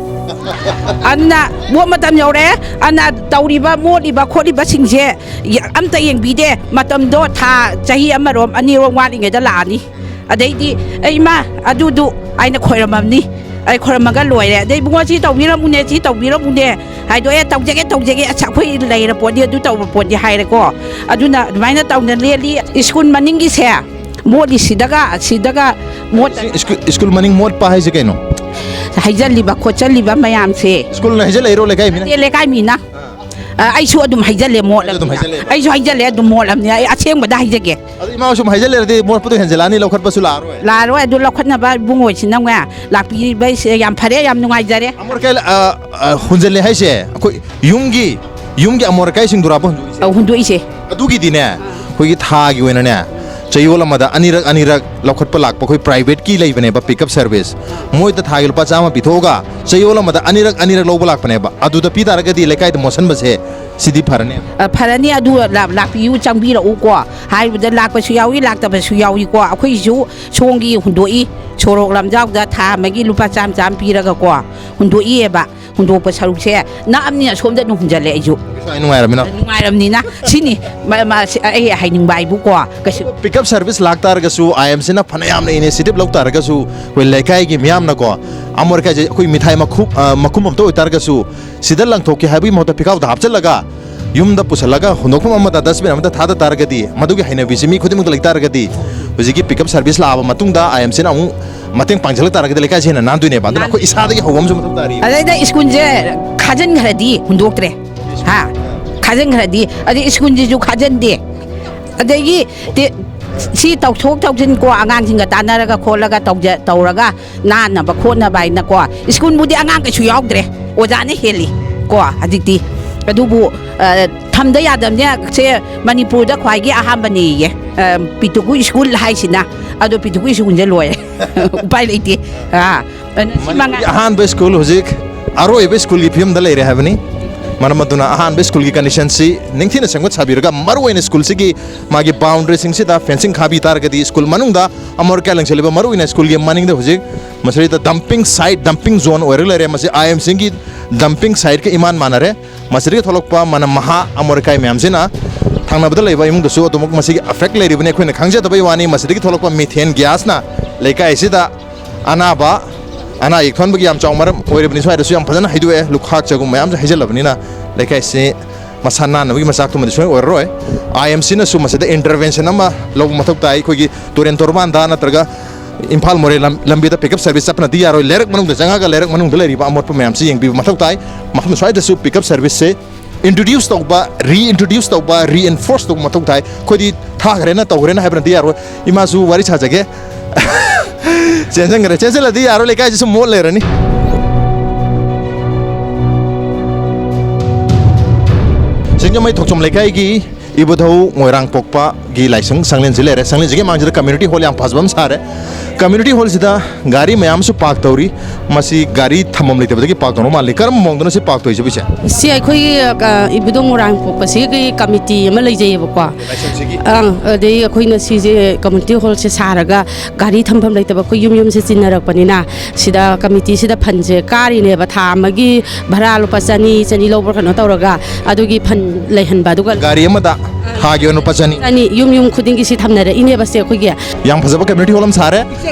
ꯑꯗꯨꯅ ꯚꯣꯠ ꯃꯇꯝ ꯌꯧꯔꯛꯑꯦ꯫ ꯑꯗꯨꯅ ꯇꯧꯔꯤꯕ, ꯃꯣꯠꯂꯤꯕ, ꯈꯣꯠꯂꯤꯕꯁꯤꯡꯁꯦ ꯌ-, ꯑꯝꯇ ꯌꯦꯡꯕꯤꯗꯦ꯫ ꯃꯇꯝꯗꯣ ꯊꯥ, ꯆꯍꯤ ꯑꯃꯔꯣꯝ, ꯑꯅꯤꯔꯣꯝ ꯋꯥꯠꯂꯤꯉꯩꯗ ꯂꯥꯛꯑꯅꯤ꯫ ꯑꯗꯩꯗꯤ, "ꯑꯩ ꯏꯃꯥ, ꯑꯗꯨꯗꯨ" ꯍꯥꯏꯅ ꯈꯣꯏꯔꯝꯃꯝꯅꯤ꯫ ꯑꯩ ꯈꯣꯏꯔꯝꯃꯒ ꯂꯣꯏꯔꯦ꯫ ꯑꯗꯩ, "ꯏꯕꯨꯡꯉꯣ, ꯁꯤ ꯇꯧꯕꯤꯔꯝꯃꯨꯅꯦ, ꯁꯤ ꯇꯧꯕꯤꯔꯝꯃꯨꯅꯦ" ꯍꯥꯏꯗꯣꯛꯑꯦ꯫ "ꯇꯧꯖꯒꯦ, ꯇꯧꯖꯒꯦ, ꯑꯁ, ꯑꯩꯈꯣꯏ ꯂꯩꯔ ꯄꯣꯠꯅꯤ, ꯑꯗꯨ ꯇꯧꯕ ꯄꯣꯠꯅꯤ" ꯍꯥꯏꯔꯦꯀꯣ꯫ ꯑꯗꯨꯅ ꯑꯗꯨꯃꯥꯏꯅ ꯇꯧꯅ ꯂꯦꯜꯂꯤ꯫ ꯁ꯭ꯀꯨꯜ ꯃꯅꯤꯡꯒꯤꯁꯦ ꯃꯣꯠꯂꯤꯁꯤꯗꯒ, ꯑꯁꯤꯗꯒ ꯃꯣꯠ- ꯁ꯭ꯀꯨꯜ, ꯁ꯭ꯀꯨꯜ ꯃꯅꯤꯡ ꯃꯣꯠꯄ ꯍꯥꯏꯁꯦ ꯀꯩꯅꯣ? ꯍꯩꯖꯜꯂꯤꯕ ꯈꯣꯠꯆꯜꯂꯤꯕ ꯃꯌꯥꯝꯁꯦ꯫ ꯁ꯭ꯀꯨꯜꯅ ꯍꯩꯖꯜꯂꯛꯏꯔꯣ, ꯂꯩꯀꯥꯏ ꯃꯤꯅ? ꯅꯠꯇꯦ, ꯂꯩꯀꯥꯏ ꯃꯤꯅ꯫ ꯑ, ꯑꯩꯁꯨ ꯑꯗꯨꯝ ꯍꯩꯖꯜꯂꯦ, ꯃꯣꯠꯂꯕꯅꯤꯅ꯫ ꯑꯗꯨꯝ ꯍꯩꯖꯜꯂꯦꯕ? ꯑꯩꯁꯨ ꯍꯩꯖꯜꯂꯦ, ꯑꯗꯨꯝ ꯃꯣꯠꯂꯕꯅꯤꯅ꯫ ꯑꯩ ꯑꯁꯦꯡꯕꯗ ꯍꯥꯏꯖꯒꯦ꯫ ꯑꯗꯨ ꯏꯃꯥ ꯁꯨꯝ ꯍꯩꯖꯜꯂꯦꯔꯗꯤ ꯃꯣꯠꯄꯗꯣ ꯍꯦꯟꯖꯜꯂꯛꯑꯅꯤ, ꯂꯧꯈꯠꯄꯁꯨ ꯂꯥꯛꯑꯔꯣꯏ꯫ ꯂꯥꯛꯑꯔꯣꯏ꯫ ꯑꯗꯨ ꯂꯧꯈꯠꯅꯕ ꯏꯕꯨꯡꯉꯣꯁꯤꯅꯅꯦ, ꯂꯥꯛꯄꯤꯕꯁꯦ ꯌꯥꯝ ꯐꯔꯦ, ꯌꯥꯝ ꯅꯨꯡꯉꯥꯏꯖꯔꯦ꯫ ꯑꯃꯣꯠ ꯑꯀꯥꯏ, ꯑ, ꯑ, ꯍꯨꯟꯖꯜꯂꯦ ꯍꯥꯏꯁꯦ, ꯑꯩꯈꯣꯏ ꯌꯨꯝꯒꯤ, ꯌꯨꯝꯒꯤ ꯑꯃꯣꯠ ꯑꯀꯥꯏꯁꯤꯡꯗꯨꯔꯥꯕ ꯍꯨꯟꯗꯣꯛꯏꯁꯦ? ꯑꯧ, ꯍꯨꯟꯗꯣꯛꯏꯁꯦ꯫ ꯑꯗꯨꯒꯤꯗꯤꯅꯦ, ꯑꯩꯈꯣꯏꯒꯤ ꯊꯥꯒꯤ ꯑꯣꯏꯅꯅꯦ, ꯆꯌꯣꯜ ꯑꯃꯗ ꯑꯅꯤꯔꯛ, ꯑꯅꯤꯔꯛ ꯂꯧꯈꯠꯄ ꯂꯥꯛꯄ ꯑꯩꯈꯣꯏ privateꯀꯤ ꯂꯩꯕꯅꯦꯕ pickup service꯫ ꯃꯣꯏꯗ ꯊꯥꯒꯤ ꯂꯨꯄꯥ ꯆꯥꯝꯃ ꯄꯤꯊꯣꯛꯑꯒ ꯆꯌꯣꯜ ꯑꯃꯗ ꯑꯅꯤꯔꯛ, ꯑꯅꯤꯔꯛ ꯂꯧꯕ ꯂꯥꯛꯄꯅꯦꯕ꯫ ꯑꯗꯨꯗ ꯄꯤ ꯇꯥꯔꯒꯗꯤ ꯂꯩꯀꯥꯏꯗ ꯃꯣꯠꯁꯟꯕꯁꯦ ꯁꯤꯗꯤ ꯐꯔꯅꯦꯕ꯫ ꯑ, ꯐꯔꯅꯤ꯫ ꯑꯗꯨ ꯂꯥ-, ꯂꯥꯛꯄꯤꯌꯨ, ꯆꯪꯕꯤꯔꯛꯎꯀꯣ꯫ ꯍꯥꯏꯕꯗ ꯂꯥꯛꯄꯁꯨ ꯌꯥꯎꯏ, ꯂꯥꯛꯇꯕꯁꯨ ꯌꯥꯎꯏꯀꯣ꯫ ꯑꯩꯈꯣꯏꯒꯤꯁꯨ ꯁꯣꯝꯒꯤ ꯍꯨꯟꯗꯣꯛꯏ, ꯁꯣꯔꯣꯛ ꯂꯝꯖꯥꯎꯗ ꯊꯥ ꯑꯃꯒꯤ ꯂꯨꯄꯥ ꯆꯥꯝꯃ ꯆꯥꯝꯃ ꯄꯤꯔꯒꯀꯣ ꯍꯨꯟꯗꯣꯛꯏꯑꯕ꯫ ꯍꯨꯟꯗꯣꯛꯄ ꯁꯔꯨꯛꯁꯦ ꯅꯛꯑꯝꯅꯤꯅ ꯁꯣꯝꯗ ꯑꯗꯨꯝ ꯍꯨꯟꯖꯜꯂꯦ ꯑꯩꯁꯨ꯫ ꯄꯩꯁꯥ ꯅꯨꯡꯉꯥꯏꯔꯝꯃꯤꯅ꯫ ꯅꯨꯡꯉꯥꯏꯔꯝꯅꯤꯅ꯫ ꯁꯤꯅꯤ ꯃ-, ꯃ-, ꯁꯤ-, ꯑꯩ ꯍꯥꯏꯅꯤꯡꯕ ꯍꯥꯏꯕꯨꯀꯣ꯫ ꯀꯩꯁꯨ pickup service ꯂꯥꯛꯇꯥꯔꯒꯁꯨ, IMCꯅ ꯐꯅ ꯌꯥꯝꯅ initiative ꯂꯧ ꯇꯥꯔꯒꯁꯨ, ꯑꯩꯈꯣꯏ ꯂꯩꯀꯥꯏꯒꯤ ꯃꯤꯌꯥꯝꯅꯀꯣ, ꯑꯃꯣꯠ ꯑꯀꯥꯏꯁꯦ ꯑꯩꯈꯣꯏ ꯃꯤꯊꯥꯏ ꯃꯈꯨꯝ, ꯑ, ꯃꯈꯨꯝ ꯑꯝꯇ ꯑꯣꯏꯇꯥꯔꯒꯁꯨ, ꯁꯤꯗ ꯂꯪꯊꯣꯛꯀꯦ ꯍꯥꯏꯕꯒꯤ ꯃꯍꯨꯠꯇ ꯐꯤꯈꯥꯎꯗ ꯍꯥꯞꯆꯤꯜꯂꯒ, ꯌꯨꯝꯗ ꯄꯨꯁꯜꯂꯒ ꯍꯨꯟꯗꯣꯛꯐꯝ ꯑꯃꯗ dustbin ꯑꯃꯗ ꯊꯥꯗ ꯇꯥꯔꯒꯗꯤ, ꯃꯗꯨꯒꯤ ꯍꯩꯅꯕꯤꯁꯤ ꯃꯤ ꯈꯨꯗꯤꯡꯃꯛꯇ ꯂꯩ ꯇꯥꯔꯒꯗꯤ, ꯍꯧꯖꯤꯛꯀꯤ pickup service ꯂꯥꯛꯑꯕ ꯃꯇꯨꯡꯗ IMCꯅ ꯑꯃꯨꯛ ꯃꯇꯦꯡ ꯄꯥꯡꯁꯤꯜꯂꯛ ꯇꯥꯔꯒꯗꯤ ꯂꯩꯀꯥꯏꯁꯤ ꯍꯦꯟꯅ ꯅꯥꯟꯗꯣꯏꯅꯦꯕ꯫ ꯑꯗꯨꯅ ꯅꯥꯟ- ꯑꯩꯈꯣꯏ ꯏꯁꯥꯗꯒꯤ ꯍꯧꯕ ꯑꯃꯁꯨ ꯃꯊꯧ ꯇꯥꯔꯤ꯫ ꯑꯗꯩꯗ ꯁ꯭ꯀꯨꯜꯁꯦ ꯈꯥꯖꯤꯟꯈ꯭ꯔꯗꯤ ꯍꯨꯟꯗꯣꯛꯇ꯭ꯔꯦ꯫ ꯍꯥ? ꯈꯥꯖꯤꯟꯈ꯭ꯔꯗꯤ꯫ ꯑꯗꯩ ꯁ꯭ꯀꯨꯜꯁꯤꯁꯨ ꯈꯥꯖꯤꯟꯗꯦ꯫ ꯑꯗꯒꯤ ꯇꯦ-, ꯁꯤ ꯇꯧꯊꯣꯛ ꯇꯧꯁꯤꯟ ꯀꯣ, ꯑꯉꯥꯡꯁꯤꯡꯒ ꯇꯥꯟꯅꯔꯒ ꯈꯣꯠꯂꯒ ꯇꯧꯖ-, ꯇꯧꯔꯒ ꯅꯥꯟꯅꯕ ꯈꯣꯠꯅꯕ ꯍꯥꯏꯅꯀꯣ, ꯁ꯭ꯀꯨꯜꯕꯨꯗꯤ ꯑꯉꯥꯡ ꯀꯩꯁꯨ ꯌꯥꯎꯗ꯭ꯔꯦ, ꯑꯣꯖꯥꯅ ꯍꯦꯜꯂꯤ ꯀꯣ ꯍꯧꯖꯤꯛꯇꯤ꯫ ꯑꯗꯨꯕꯨ, ꯑ, ꯊꯝꯗ ꯌꯥꯗꯕꯅꯦ꯫ ꯁꯦ ꯃꯅꯤꯄꯨꯔꯗ ꯈ꯭ꯋꯥꯏꯒꯤ ꯑꯍꯥꯟꯕꯅꯦꯌꯦ, ꯑ, ꯄꯤꯇꯨꯀꯨ ꯁ꯭ꯀꯨꯜ ꯍꯥꯏꯁꯤꯅ꯫ ꯑꯗꯣ ꯄꯤꯇꯨꯀꯨ ꯁ꯭ꯀꯨꯜꯁꯦ ꯂꯣꯏꯔꯦ꯫ ꯎꯄꯥꯏ ꯂꯩꯇꯦ꯫ ꯑ, ꯑꯗꯨꯅ ꯁꯤ ꯃꯉꯥꯏ꯫ ꯃꯅꯤꯄꯨꯔꯒꯤ ꯑꯍꯥꯟꯕ ꯁ꯭ꯀꯨꯜ ꯍꯧꯖꯤꯛ ꯑꯔꯣꯏꯕ ꯁ꯭ꯀꯨꯜꯒꯤ ꯐꯤꯕꯝꯗ ꯂꯩꯔꯦ ꯍꯥꯏꯕꯅꯤ꯫ ꯃꯔꯝ ꯑꯗꯨꯅ ꯑꯍꯥꯟꯕ ꯁ꯭ꯀꯨꯜꯒꯤ conditionꯁꯤ ꯅꯤꯡꯊꯤꯅ ꯁꯦꯝꯒꯠ ꯁꯥꯕꯤꯔꯒ, ꯃꯔꯨꯑꯣꯏꯅ ꯁ꯭ꯀꯨꯜꯁꯤꯒꯤ ꯃꯥꯒꯤ boundaryꯁꯤꯡꯁꯤꯗ fencing ꯈꯥꯕꯤ ꯇꯥꯔꯒꯗꯤ, ꯁ꯭ꯀꯨꯜ ꯃꯅꯨꯡꯗ ꯑꯃꯣꯠ ꯑꯀꯥꯏ ꯂꯪꯁꯤꯜꯂꯤꯕ, ꯃꯔꯨꯑꯣꯏꯅ ꯁ꯭ꯀꯨꯜꯒꯤ ꯃꯅꯤꯡꯗ ꯍꯧꯖꯤꯛ ꯃꯁꯤꯗꯩꯗ dumping site, dumping zone ꯑꯣꯏꯔꯒ ꯂꯩꯔꯦ꯫ ꯃꯁꯤ IMCꯒꯤ dumping siteꯀ ꯏꯃꯥꯟ ꯃꯥꯟꯅꯔꯦ꯫ ꯃꯁꯤꯗꯒꯤ ꯊꯣꯛꯂꯛꯄ ꯃꯅꯝ ꯃꯍꯥ, ꯑꯃꯣꯠ ꯑꯀꯥꯏ ꯃꯌꯥꯝꯁꯤꯅ ꯊꯪꯅꯕꯗ ꯂꯩꯕ ꯏꯃꯨꯡꯗꯁꯨ ꯑꯗꯨꯃꯛ ꯃꯁꯤꯒꯤ effect ꯂꯩꯔꯤꯕꯅꯤ꯫ ꯑꯩꯈꯣꯏꯅ ꯈꯪꯖꯗꯕꯩ ꯋꯥꯅꯤ꯫ ꯃꯁꯤꯗꯒꯤ ꯊꯣꯛꯂꯛꯄ methane gasꯅ ꯂꯩꯀꯥꯏ ꯑꯁꯤꯗ ꯑꯅꯥꯕ, ꯑꯅꯥ ꯑꯌꯦꯛ ꯊꯣꯛꯍꯟꯕꯒꯤ ꯌꯥꯝ ꯆꯥꯎ ꯃꯔꯝ ꯑꯣꯏꯔꯤꯕꯅꯤ꯫ ꯁ꯭ꯋꯥꯏꯗꯁꯨ ꯌꯥꯝ ꯐꯖꯅ ꯍꯩꯗꯣꯛꯑꯦ, ꯂꯨꯈꯥꯛ ꯆꯒꯨꯝ ꯃꯌꯥꯝꯁꯨ ꯍꯩꯖꯤꯜꯂꯕꯅꯤꯅ ꯂꯩꯀꯥꯏꯁꯤ ꯃꯁꯥ ꯅꯥꯟꯅꯕꯒꯤ ꯃꯆꯥꯛꯇꯨꯃꯗꯤ ꯁꯨꯡꯑꯣꯏ ꯑꯣꯏꯔꯔꯣꯏ꯫ IMCꯅꯁꯨ ꯃꯁꯤꯗ intervention ꯑꯃ ꯂꯧꯕ ꯃꯊꯧ ꯇꯥꯏ꯫ ꯑꯩꯈꯣꯏꯒꯤ ꯇꯨꯔꯦꯟ ꯇꯣꯔꯕꯥꯟꯗ ꯅꯠꯇ꯭ꯔꯒ ꯏꯝꯐꯥꯜ ꯃꯣꯔꯦ ꯂꯝ-, ꯂꯝꯕꯤꯗ pickup service ꯆꯠꯄꯅꯗꯤ ꯌꯥꯔꯣꯏ꯫ ꯂꯩꯔꯛ ꯃꯅꯨꯡꯗ ꯆꯪꯉꯒ ꯂꯩꯔꯛ ꯃꯅꯨꯡꯗ ꯂꯩꯔꯤꯕ ꯑꯃꯣꯠꯄ ꯃꯌꯥꯝꯁꯤ ꯌꯦꯡꯕꯤꯕ ꯃꯊꯧ ꯇꯥꯏ꯫ ꯃꯐꯝ ꯁ꯭ꯋꯥꯏꯗꯁꯨ pickup serviceꯁꯦ Introduce ꯇꯧꯕ, reintroduce ꯇꯧꯕ, reinforce ꯇꯧꯕ ꯃꯊꯧ ꯇꯥꯏ꯫ ꯑꯩꯈꯣꯏꯗꯤ ꯊꯥꯈ꯭ꯔꯦꯅ ꯇꯧꯈ꯭ꯔꯦꯅ ꯍꯥꯏꯕꯅꯗꯤ ꯌꯥꯔꯣꯏ꯫ ꯏꯃꯥꯁꯨ ꯋꯥꯔꯤ ꯁꯥꯖꯒꯦ꯫ ꯆꯦꯟꯁꯤꯟꯈ꯭ꯔꯦ꯫ ꯆꯦꯟꯁꯤꯜꯂꯗꯤ ꯌꯥꯔꯣꯏ, ꯂꯩꯀꯥꯏꯁꯤ ꯁꯨꯝ ꯃꯣꯠ ꯂꯩꯔꯅꯤ꯫ ꯁꯤꯡꯖꯃꯩ ꯊꯣꯛꯆꯣꯝ ꯂꯩꯀꯥꯏꯒꯤ ꯏꯕꯨꯙꯧ ꯃꯣꯏꯔꯥꯡ ꯄꯣꯛꯄꯒꯤ ꯂꯥꯏꯁꯪ ꯁꯪꯂꯦꯟꯁꯤ ꯂꯩꯔꯦ꯫ ꯁꯪꯂꯦꯟꯁꯤꯒꯤ ꯃꯥꯡꯁꯤꯗ community hall ꯌꯥꯝ ꯐꯖꯕ ꯑꯃ ꯁꯥꯔꯦ꯫ Community hallꯁꯤꯗ ꯒꯥꯔꯤ ꯃꯌꯥꯝ ꯑꯃꯁꯨ park ꯇꯧꯔꯤ꯫ ꯃꯁꯤ ꯒꯥꯔꯤ ꯊꯝꯐꯝ ꯂꯩꯇꯕꯗꯒꯤ park ꯇꯧꯅꯕ ꯃꯥꯜꯂꯤ꯫ ꯀꯔꯝꯕ ꯃꯑꯣꯡꯗꯅꯣ ꯁꯤ park ꯇꯧꯔꯤꯁꯤꯕꯨ, ꯏꯆꯦ? ꯁꯤ ꯑꯩꯈꯣꯏꯒꯤ, ꯑ, ꯏꯕꯨꯙꯧ ꯃꯣꯏꯔꯥꯡ ꯄꯣꯛꯄꯁꯤꯒꯤ committee ꯑꯃ ꯂꯩꯖꯩꯌꯦꯕꯀꯣ꯫ ꯂꯥꯏꯁꯪꯁꯤꯒꯤ? ꯑꯪ, ꯑꯗꯩ ꯑꯩꯈꯣꯏꯅ ꯁꯤꯁꯦ community hallꯁꯦ ꯁꯥꯔꯒ ꯒꯥꯔꯤ ꯊꯝꯐꯝ ꯂꯩꯇꯕ ꯑꯩꯈꯣꯏ ꯌꯨꯝ ꯌꯨꯝꯁꯦ ꯆꯤꯟꯅꯔꯛꯄꯅꯤꯅ, ꯁꯤꯗ committeeꯁꯤꯗ fundꯁꯦ ꯀꯥꯔꯤꯅꯦꯕ, ꯊꯥ ꯑꯃꯒꯤ ꯚꯔꯥ ꯂꯨꯄꯥ ꯆꯅꯤ, ꯆꯅꯤ ꯂꯧꯕ꯭ꯔꯥ ꯀꯩꯅꯣ ꯇꯧꯔꯒ, ꯑꯗꯨꯒꯤ fund ꯂꯩꯍꯟꯕ꯫ ꯑꯗꯨꯒ ꯒꯥꯔꯤ ꯑꯃꯗ ꯊꯥꯒꯤ ꯑꯣꯏꯅ ꯂꯨꯄꯥ ꯆꯅꯤ? ꯆꯅꯤ ꯌꯨꯝ ꯌꯨꯝ ꯈꯨꯗꯤꯡꯒꯤ ꯁꯤ ꯊꯝꯅꯔꯛꯏꯅꯦꯕ ꯁꯦ ꯑꯩꯈꯣꯏꯒꯤ꯫ ꯌꯥꯝ ꯐꯖꯕ community hall ꯑꯃ ꯁꯥꯔꯦ꯫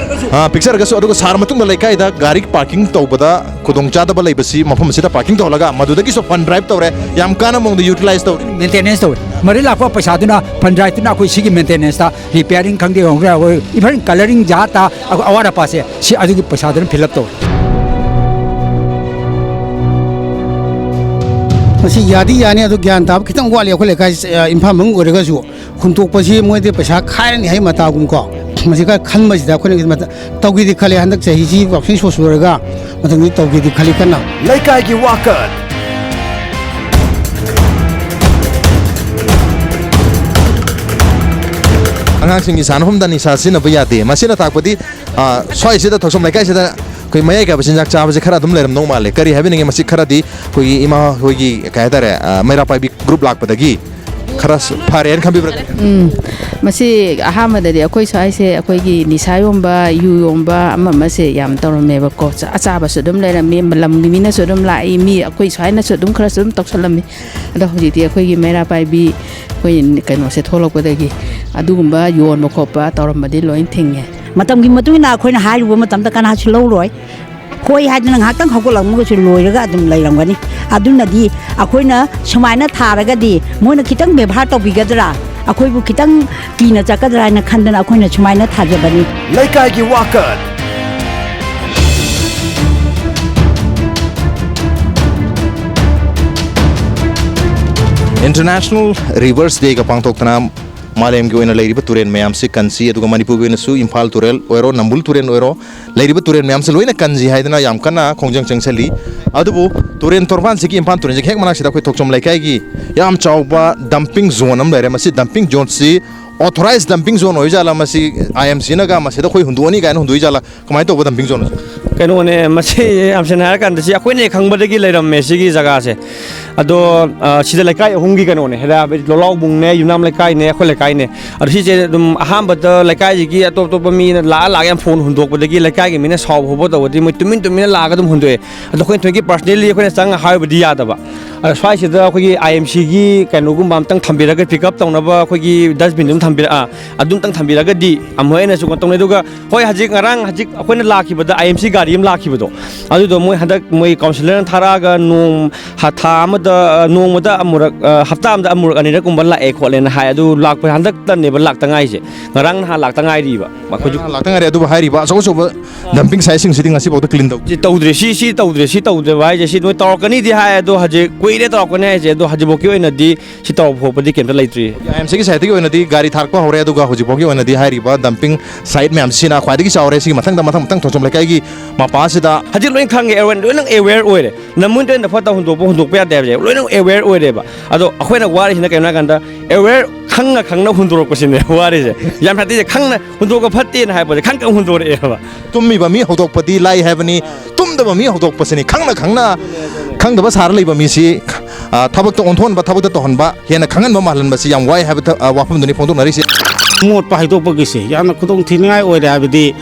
ꯑꯥ, ꯄꯤꯛꯆꯔꯒꯁꯨ, ꯑꯗꯨꯒ ꯁꯥꯔ ꯃꯇꯨꯡꯗ ꯂꯩꯀꯥꯏꯗ ꯒꯥꯔꯤ parking ꯇꯧꯕꯗ ꯈꯨꯗꯣꯡꯆꯥꯗꯕ ꯂꯩꯕꯁꯤ ꯃꯐꯝ ꯑꯁꯤꯗ parking ꯇꯧꯍꯜꯂꯒ ꯃꯗꯨꯗꯒꯤꯁꯨ fund drive ꯇꯧꯔꯦ꯫ ꯌꯥꯝ ꯀꯥꯟꯅꯕ ꯃꯑꯣꯡꯗ utilize ꯇꯧꯔꯦ꯫ Maintenance ꯇꯧꯋꯦ꯫ ꯃꯗꯩ ꯂꯥꯛꯄ ꯄꯩꯁꯥꯗꯨꯅ fund driveꯇꯨꯅ ꯑꯩꯈꯣꯏ ꯁꯤꯒꯤ maintenanceꯇ, repairing ꯈꯪꯗꯦ, ꯈꯪꯗꯦ, ꯑꯩꯈꯣꯏ even colouring ꯖꯥꯠꯇ ꯑꯋꯥꯠ ꯑꯄꯥꯁꯦ ꯁꯤ ꯑꯗꯨꯒꯤ ꯄꯩꯁꯥꯗꯨꯅ fill up ꯇꯧꯔꯦ꯫ ꯃꯁꯤ ꯌꯥꯗꯤ ꯌꯥꯅꯤ, ꯑꯗꯣ ꯒ꯭ꯌꯥꯟ ꯇꯥꯕ ꯈꯤꯇꯪ ꯋꯥꯠꯂꯤ꯫ ꯑꯩꯈꯣꯏ ꯂꯩꯀꯥꯏ, ꯑ, ꯏꯝꯐꯥꯜ ꯃꯅꯨꯡ ꯑꯣꯏꯔꯒꯁꯨ ꯍꯨꯟꯇꯣꯛꯄꯁꯤ ꯃꯣꯏꯗꯤ ꯄꯩꯁꯥ ꯈꯥꯏꯔꯅꯤ ꯍꯥꯏ ꯃꯇꯥꯒꯨꯝ ꯀꯣ꯫ ꯃꯁꯤ ꯈꯔ ꯈꯟꯕꯁꯤꯗ ꯑꯩꯈꯣꯏꯅ ꯃꯇ-, ꯇꯧꯒꯦꯗꯤ ꯈꯜꯂꯤ, ꯍꯟꯗꯛ ꯆꯍꯤꯁꯤ ꯌꯥꯎꯁꯪ ꯁꯣ ꯁꯨꯔꯒ ꯃꯊꯪꯗꯤ ꯇꯧꯒꯦꯗꯤ ꯈꯜꯂꯤ ꯀꯟꯅ꯫ ꯂꯩꯀꯥꯏꯒꯤ ꯋꯥꯀꯠ꯫ ꯑꯉꯥꯡꯁꯤꯡꯒꯤ ꯁꯥꯟꯅꯐꯝꯗ ꯅꯤꯁꯥ ꯁꯤꯖꯤꯟꯅꯕ ꯌꯥꯗꯦ꯫ ꯃꯁꯤꯅ ꯇꯥꯛꯄꯗꯤ, ꯑ, ꯁ꯭ꯋꯥꯏꯁꯤꯗ, ꯊꯣꯛꯆꯣꯝ ꯂꯩꯀꯥꯏꯁꯤꯗ ꯑꯩꯈꯣꯏ ꯃꯌꯥꯏ ꯀꯥꯏꯕ ꯆꯤꯟꯖꯥꯛ ꯆꯥꯕꯁꯦ ꯈꯔ ꯑꯗꯨꯝ ꯂꯩꯔꯝꯗꯧ ꯃꯥꯜꯂꯦ꯫ ꯀꯔꯤ ꯍꯥꯏꯕꯤꯅꯤꯡꯉꯤ? ꯃꯁꯤ ꯈꯔꯗꯤ ꯑꯩꯈꯣꯏꯒꯤ ꯏꯃꯥ ꯍꯣꯏꯒꯤ, ꯀꯩ ꯍꯥꯏꯇꯥꯔꯦ, ꯑ, ꯃꯩꯔꯥ ꯄꯥꯏꯕꯤ group ꯂꯥꯛꯄꯗꯒꯤ ꯈꯔ ꯐꯔꯦꯅ ꯈꯟꯕꯤꯕ꯭ꯔꯥ? ꯎꯝ, ꯃꯁꯤ ꯑꯍꯥꯟꯕꯗꯗꯤ ꯑꯩꯈꯣꯏ ꯁ꯭ꯋꯥꯏꯁꯦ ꯑꯩꯈꯣꯏꯒꯤ ꯅꯤꯁꯥ ꯌꯣꯟꯕ, ꯌꯨ ꯌꯣꯟꯕ ꯑꯃ ꯑꯃꯁꯦ ꯌꯥꯝ ꯇꯧꯔꯝꯃꯦꯕꯀꯣ꯫ ꯆꯥ-, ꯑꯆꯥꯕꯁꯨ ꯑꯗꯨꯝ ꯂꯩꯔꯝꯃꯤ, ꯂꯝꯒꯤ ꯃꯤꯅꯁꯨ ꯑꯗꯨꯝ ꯂꯥꯛꯏ, ꯃꯤ ꯑꯩꯈꯣꯏ ꯁ꯭ꯋꯥꯏꯅꯁꯨ ꯑꯗꯨꯝ ꯈꯔꯁꯨ ꯑꯗꯨꯝ ꯇꯧꯁꯜꯂꯝꯃꯤ꯫ ꯑꯗꯣ ꯍꯧꯖꯤꯛꯇꯤ ꯑꯩꯈꯣꯏꯒꯤ ꯃꯩꯔꯥ ꯄꯥꯏꯕꯤ, ꯑꯩꯈꯣꯏ ꯀꯩꯅꯣꯁꯦ ꯊꯣꯛꯂꯛꯄꯗꯒꯤ ꯑꯗꯨꯒꯨꯝꯕ ꯌꯣꯟꯕ ꯈꯣꯠꯄ ꯇꯧꯔꯝꯕꯗꯤ ꯂꯣꯏ ꯊꯤꯡꯉꯦ꯫ ꯃꯇꯝꯒꯤ ꯃꯇꯨꯡ ꯏꯟꯅ ꯑꯩꯈꯣꯏꯅ ꯍꯥꯏꯔꯨꯕ ꯃꯇꯝꯗ ꯀꯅꯥꯁꯨ ꯂꯧꯔꯣꯏ꯫ ꯍꯣꯏ ꯍꯥꯏꯗꯅ ꯉꯥꯏꯍꯥꯛꯇꯪ ꯍꯧꯒꯠꯂꯝꯃꯒꯁꯨ ꯂꯣꯏꯔꯒ ꯑꯗꯨꯝ ꯂꯩꯔꯝꯒꯅꯤ꯫ ꯑꯗꯨꯅꯗꯤ ꯑꯩꯈꯣꯏꯅ ꯁꯨꯃꯥꯏꯅ ꯊꯥꯔꯒꯗꯤ ꯃꯣꯏꯅ ꯈꯤꯇꯪ ꯕꯦꯕꯥꯔ ꯇꯧꯕꯤꯒꯗ꯭ꯔꯥ, ꯑꯩꯈꯣꯏꯕꯨ ꯈꯤꯇꯪ ꯀꯤꯅ ꯆꯠꯀꯗ꯭ꯔꯥ ꯍꯥꯏꯅ ꯈꯟꯗꯅ ꯑꯩꯈꯣꯏꯅ ꯁꯨꯃꯥꯏꯅ ꯊꯥꯖꯕꯅꯤ꯫ ꯂꯩꯀꯥꯏꯒꯤ ꯋꯥꯀꯠ꯫ International Rivers Day ꯒ ꯄꯥꯡꯊꯣꯛꯇꯅ ꯃꯥꯂꯦꯝꯒꯤ ꯑꯣꯏꯅ ꯂꯩꯔꯤꯕ ꯇꯨꯔꯦꯜ ꯃꯌꯥꯝꯁꯤ ꯀꯟꯁꯤ, ꯑꯗꯨꯒ ꯃꯅꯤꯄꯨꯔꯒꯤ ꯑꯣꯏꯅꯁꯨ ꯏꯝꯐꯥꯜ ꯇꯨꯔꯦꯜ ꯑꯣꯏꯔꯣ, ꯅꯝꯕꯨꯜ ꯇꯨꯔꯦꯜ ꯑꯣꯏꯔꯣ, ꯂꯩꯔꯤꯕ ꯇꯨꯔꯦꯜ ꯃꯌꯥꯝꯁꯤ ꯂꯣꯏꯅ ꯀꯟꯁꯤ ꯍꯥꯏꯗꯅ ꯌꯥꯝ ꯀꯟꯅ ꯈꯣꯡꯖꯪ ꯆꯪꯁꯤꯜꯂꯤ꯫ ꯑꯗꯨꯕꯨ ꯇꯨꯔꯦꯜ ꯇꯣꯔꯕꯥꯟꯁꯤꯒꯤ ꯏꯝꯐꯥꯜ ꯇꯨꯔꯦꯜꯁꯤꯒꯤ ꯍꯦꯛ ꯃꯅꯥꯛꯁꯤꯗ ꯑꯩꯈꯣꯏ ꯊꯣꯛꯆꯣꯝ ꯂꯩꯀꯥꯏꯒꯤ ꯌꯥꯝ ꯆꯥꯎꯕ dumping zone ꯑꯃ ꯂꯩꯔꯦ꯫ ꯃꯁꯤ dumping zoneꯁꯤ authorized dumping zone ꯑꯣꯏꯖꯥꯠꯂ? ꯃꯁꯤ ꯑꯥꯏ ꯑꯦꯝ ꯁꯤꯅꯒ ꯃꯁꯤꯗ ꯑꯩꯈꯣꯏ ꯍꯨꯟꯗꯣꯛꯑꯅꯤ ꯀꯥꯏꯅ ꯍꯨꯟꯗꯣꯛꯏꯖꯥꯠꯂ? ꯀꯃꯥꯏꯅ ꯇꯧꯕ dumping zoneꯅꯣ? ꯀꯩꯅꯣꯅꯦ, ꯃꯁꯤ ꯌꯥꯝ ꯁꯦꯡꯅ ꯍꯥꯏꯔꯀꯥꯟꯗ ꯁꯤ ꯑꯩꯈꯣꯏꯅ ꯍꯦꯛ ꯈꯪꯕꯗꯒꯤ ꯂꯩꯔꯝꯃꯦ ꯁꯤꯒꯤ ꯖꯒꯥꯁꯦ꯫ ꯑꯗꯣ, ꯑ, ꯁꯤꯗ ꯂꯩꯀꯥꯏ ꯑꯍꯨꯝꯒꯤ ꯀꯩꯅꯣꯅꯦ, ꯍꯦꯔꯥꯕꯩ ꯂꯣꯂꯥꯎꯕꯨꯡꯅꯦ, ꯌꯨꯝꯅꯥꯝ ꯂꯩꯀꯥꯏꯅꯦ, ꯑꯩꯈꯣꯏ ꯂꯩꯀꯥꯏꯅꯦ꯫ ꯑꯗꯣ ꯁꯤꯁꯦ ꯑꯗꯨꯝ ꯑꯍꯥꯟꯕꯗ ꯂꯩꯀꯥꯏꯁꯤꯒꯤ ꯑꯇꯣꯞ ꯑꯇꯣꯞꯄ ꯃꯤꯅ ꯂꯥꯛꯑ ꯂꯥꯛꯑꯒ ꯌꯥꯝ ꯐꯣꯟ ꯍꯨꯟꯗꯣꯛꯄꯗꯒꯤ ꯂꯩꯀꯥꯏꯒꯤ ꯃꯤꯅ ꯁꯥꯎꯕ ꯍꯧꯕ ꯇꯧꯕꯗꯤ ꯃꯣꯏ ꯇꯨꯃꯤꯟ ꯇꯨꯃꯤꯟꯅ ꯂꯥꯛꯑꯒ ꯑꯗꯨꯝ ꯍꯨꯟꯗꯣꯛꯑꯦ꯫ ꯑꯗꯣ ꯑꯩꯈꯣꯏꯅ ꯊꯣꯏꯒꯤ personally ꯑꯩꯈꯣꯏꯅ ꯆꯪꯉ ꯍꯥꯏꯔꯨꯕꯗꯤ ꯌꯥꯗꯕ꯫ ꯑꯗꯣ ꯁ꯭ꯋꯥꯏꯁꯤꯗ ꯑꯩꯈꯣꯏꯒꯤ ꯑꯥꯏ ꯑꯦꯝ ꯁꯤꯒꯤ ꯀꯩꯅꯣꯒꯨꯝꯕ ꯑꯝꯇꯪ ꯊꯝꯕꯤꯔꯒ, pick up ꯇꯧꯅꯕ ꯑꯩꯈꯣꯏꯒꯤ dustbin ꯑꯗꯨꯝ ꯊꯝꯕꯤꯔꯛꯑ, ꯑꯗꯨꯝꯇꯪ ꯊꯝꯕꯤꯔꯒꯗꯤ ꯑꯃꯨꯛ ꯍꯦꯟꯅꯁꯨ ꯀꯩꯅꯣ ꯇꯧꯅꯤ꯫ ꯑꯗꯨꯒ ꯍꯣꯏ, ꯍꯧꯖꯤꯛ ꯉꯔꯥꯡ, ꯍꯧꯖꯤꯛ ꯑꯩꯈꯣꯏꯅ ꯂꯥꯛꯈꯤꯕꯗ, ꯑꯥꯏ ꯑꯦꯝ ꯁꯤ ꯒꯥꯔꯤ ꯑꯃ ꯂꯥꯛꯈꯤꯕꯗꯣ, ꯑꯗꯨꯗꯣ ꯃꯣꯏ ꯍꯟꯗꯛ ꯃꯣꯏ councillorꯅ ꯊꯥꯔꯛꯑꯒ ꯅꯣꯡ, ꯍ-, ꯊꯥ ꯑꯃꯗ, ꯑ, ꯅꯣꯡꯃꯗ ꯑꯃꯨꯔꯛ, ꯑ, ꯍꯞꯇꯥ ꯑꯃꯗ ꯑꯃꯨꯔꯛ ꯑꯅꯤꯔꯛꯀꯨꯝꯕ ꯂꯥꯛꯑꯦ ꯈꯣꯠꯂꯦꯅ ꯍꯥꯏ꯫ ꯑꯗꯨ ꯂꯥꯛꯄ ꯍꯟꯗꯛꯇꯅꯦꯕ ꯂꯥꯛꯇ ꯉꯥꯏꯁꯦ, ꯉꯔꯥꯡ ꯅꯍꯥꯟ ꯂꯥꯛꯇ ꯉꯥꯏꯔꯤꯕ꯫ ꯑꯩꯈꯣꯏꯁꯨ ꯂꯥꯛꯇ ꯉꯥꯏꯔꯦ꯫ ꯑꯗꯨꯕꯨ ꯍꯥꯏꯔꯤꯕ ꯑꯆꯧ ꯑꯆꯧꯕ dumping siteꯁꯤꯡꯁꯤꯗꯤ ꯉꯁꯤꯐꯥꯎꯗ clean ꯇꯧ- ꯁꯤ ꯇꯧꯗ꯭ꯔꯦ, ꯁꯤ, ꯁꯤ ꯇꯧꯗ꯭ꯔꯦ, ꯁꯤ ꯇꯧꯗꯕ ꯍꯥꯏꯁꯦ, ꯁꯤ ꯅꯣꯏ ꯇꯧꯔꯛꯀꯅꯤꯗꯤ ꯍꯥꯏ, ꯑꯗꯣ ꯍꯧꯖꯤꯛ ꯀꯨꯏꯔꯦ ꯇꯧꯔꯛꯀꯅꯤ ꯍꯥꯏꯁꯦ, ꯑꯗꯣ ꯍꯧꯖꯤꯛꯐꯥꯎꯒꯤ ꯑꯣꯏꯅꯗꯤ ꯁꯤ ꯇꯧꯕ ꯈꯣꯠꯄꯗꯤ ꯀꯩꯝꯇ ꯂꯩꯇ꯭ꯔꯤ꯫ ꯑꯥꯏ ꯑꯦꯝ ꯁꯤꯒꯤ sideꯇꯒꯤ ꯑꯣꯏꯅꯗꯤ ꯒꯥꯔꯤ ꯊꯥꯔꯛꯄ ꯍꯧꯔꯦ, ꯑꯗꯨꯒ ꯍꯧꯖꯤꯛꯐꯥꯎꯒꯤ ꯑꯣꯏꯅꯗꯤ ꯍꯥꯏꯔꯤꯕ dumping site ꯃꯌꯥꯝꯁꯤꯅ ꯈ꯭ꯋꯥꯏꯗꯒꯤ ꯆꯥꯎꯔꯦ꯫ ꯁꯤꯒꯤ ꯃꯊꯪꯗ, ꯃꯊꯪ, ꯃꯊꯪ ꯊꯣꯡꯖꯣꯝ ꯂꯩꯀꯥꯏꯒꯤ ꯃꯄꯥꯁꯤꯗ ꯍꯧꯖꯤꯛ ꯂꯣꯏ ꯈꯪꯉꯦ, ꯑꯦꯋꯦꯔ-, ꯂꯣꯏꯅ aware ꯑꯣꯏꯔꯦ꯫ ꯅꯃꯨꯟ ꯇ꯭ꯔꯦꯟꯗ ꯐꯠꯇ ꯍꯨꯟꯗꯣꯛꯄ, ꯍꯨꯟꯗꯣꯛꯄ ꯌꯥꯗꯦ ꯍꯥꯏꯕꯁꯦ ꯂꯣꯏꯅ aware ꯑꯣꯏꯔꯦꯕ꯫ ꯑꯗꯣ ꯑꯩꯈꯣꯏꯅ ꯋꯥꯔꯤꯁꯤꯅ ꯀꯩꯅꯣ ꯍꯥꯏ ꯀꯥꯟꯗ, aware ꯈꯪꯅ ꯈꯪꯅ ꯍꯨꯟꯗꯣꯔꯛꯄꯁꯤꯅꯦ ꯋꯥꯔꯤꯁꯦ꯫ ꯌꯥꯝ ꯐꯠꯇꯦ, ꯈꯪꯅ ꯍꯨꯟꯗꯣꯛꯄ ꯐꯠꯇꯦꯅ ꯍꯥꯏꯕꯁꯦ ꯈꯪ ꯈꯪ ꯍꯨꯟꯗꯣꯔꯛꯑꯦꯕ꯫ ꯇꯨꯝꯃꯤꯕ ꯃꯤ ꯍꯧꯗꯣꯛꯄꯗꯤ ꯂꯥꯏ ꯍꯥꯏꯕꯅꯤ, ꯇꯨꯝꯗꯕ ꯃꯤ ꯍꯧꯗꯣꯛꯄꯁꯤꯅꯤ꯫ ꯈꯪꯅ ꯈꯪꯅ ꯈꯪꯗꯕ ꯁꯥꯔ ꯂꯩꯕ ꯃꯤꯁꯤ, ꯑ, ꯊꯕꯛꯇ ꯑꯣꯟꯊꯣꯛꯍꯟꯕ, ꯊꯕꯛꯇ ꯇꯧꯍꯟꯕ, ꯍꯦꯟꯅ ꯈꯪꯍꯟꯕ ꯃꯥꯜꯍꯟꯕꯁꯤ ꯌꯥꯝ ꯋꯥꯏ ꯍꯥꯏꯕ ꯊ-, ꯑ, ꯋꯥꯐꯝꯗꯨꯅꯤ ꯐꯣꯡꯗꯣꯛꯅꯔꯤꯁꯦ꯫ ꯑꯃꯣꯠꯄ ꯍꯩꯗꯣꯛꯄꯒꯤꯁꯦ ꯌꯥꯝꯅ ꯈꯨꯗꯣꯡꯊꯤꯅꯤꯡꯉꯥꯏ ꯑꯣꯏꯔꯦ, ꯍꯥꯏꯕꯗꯤ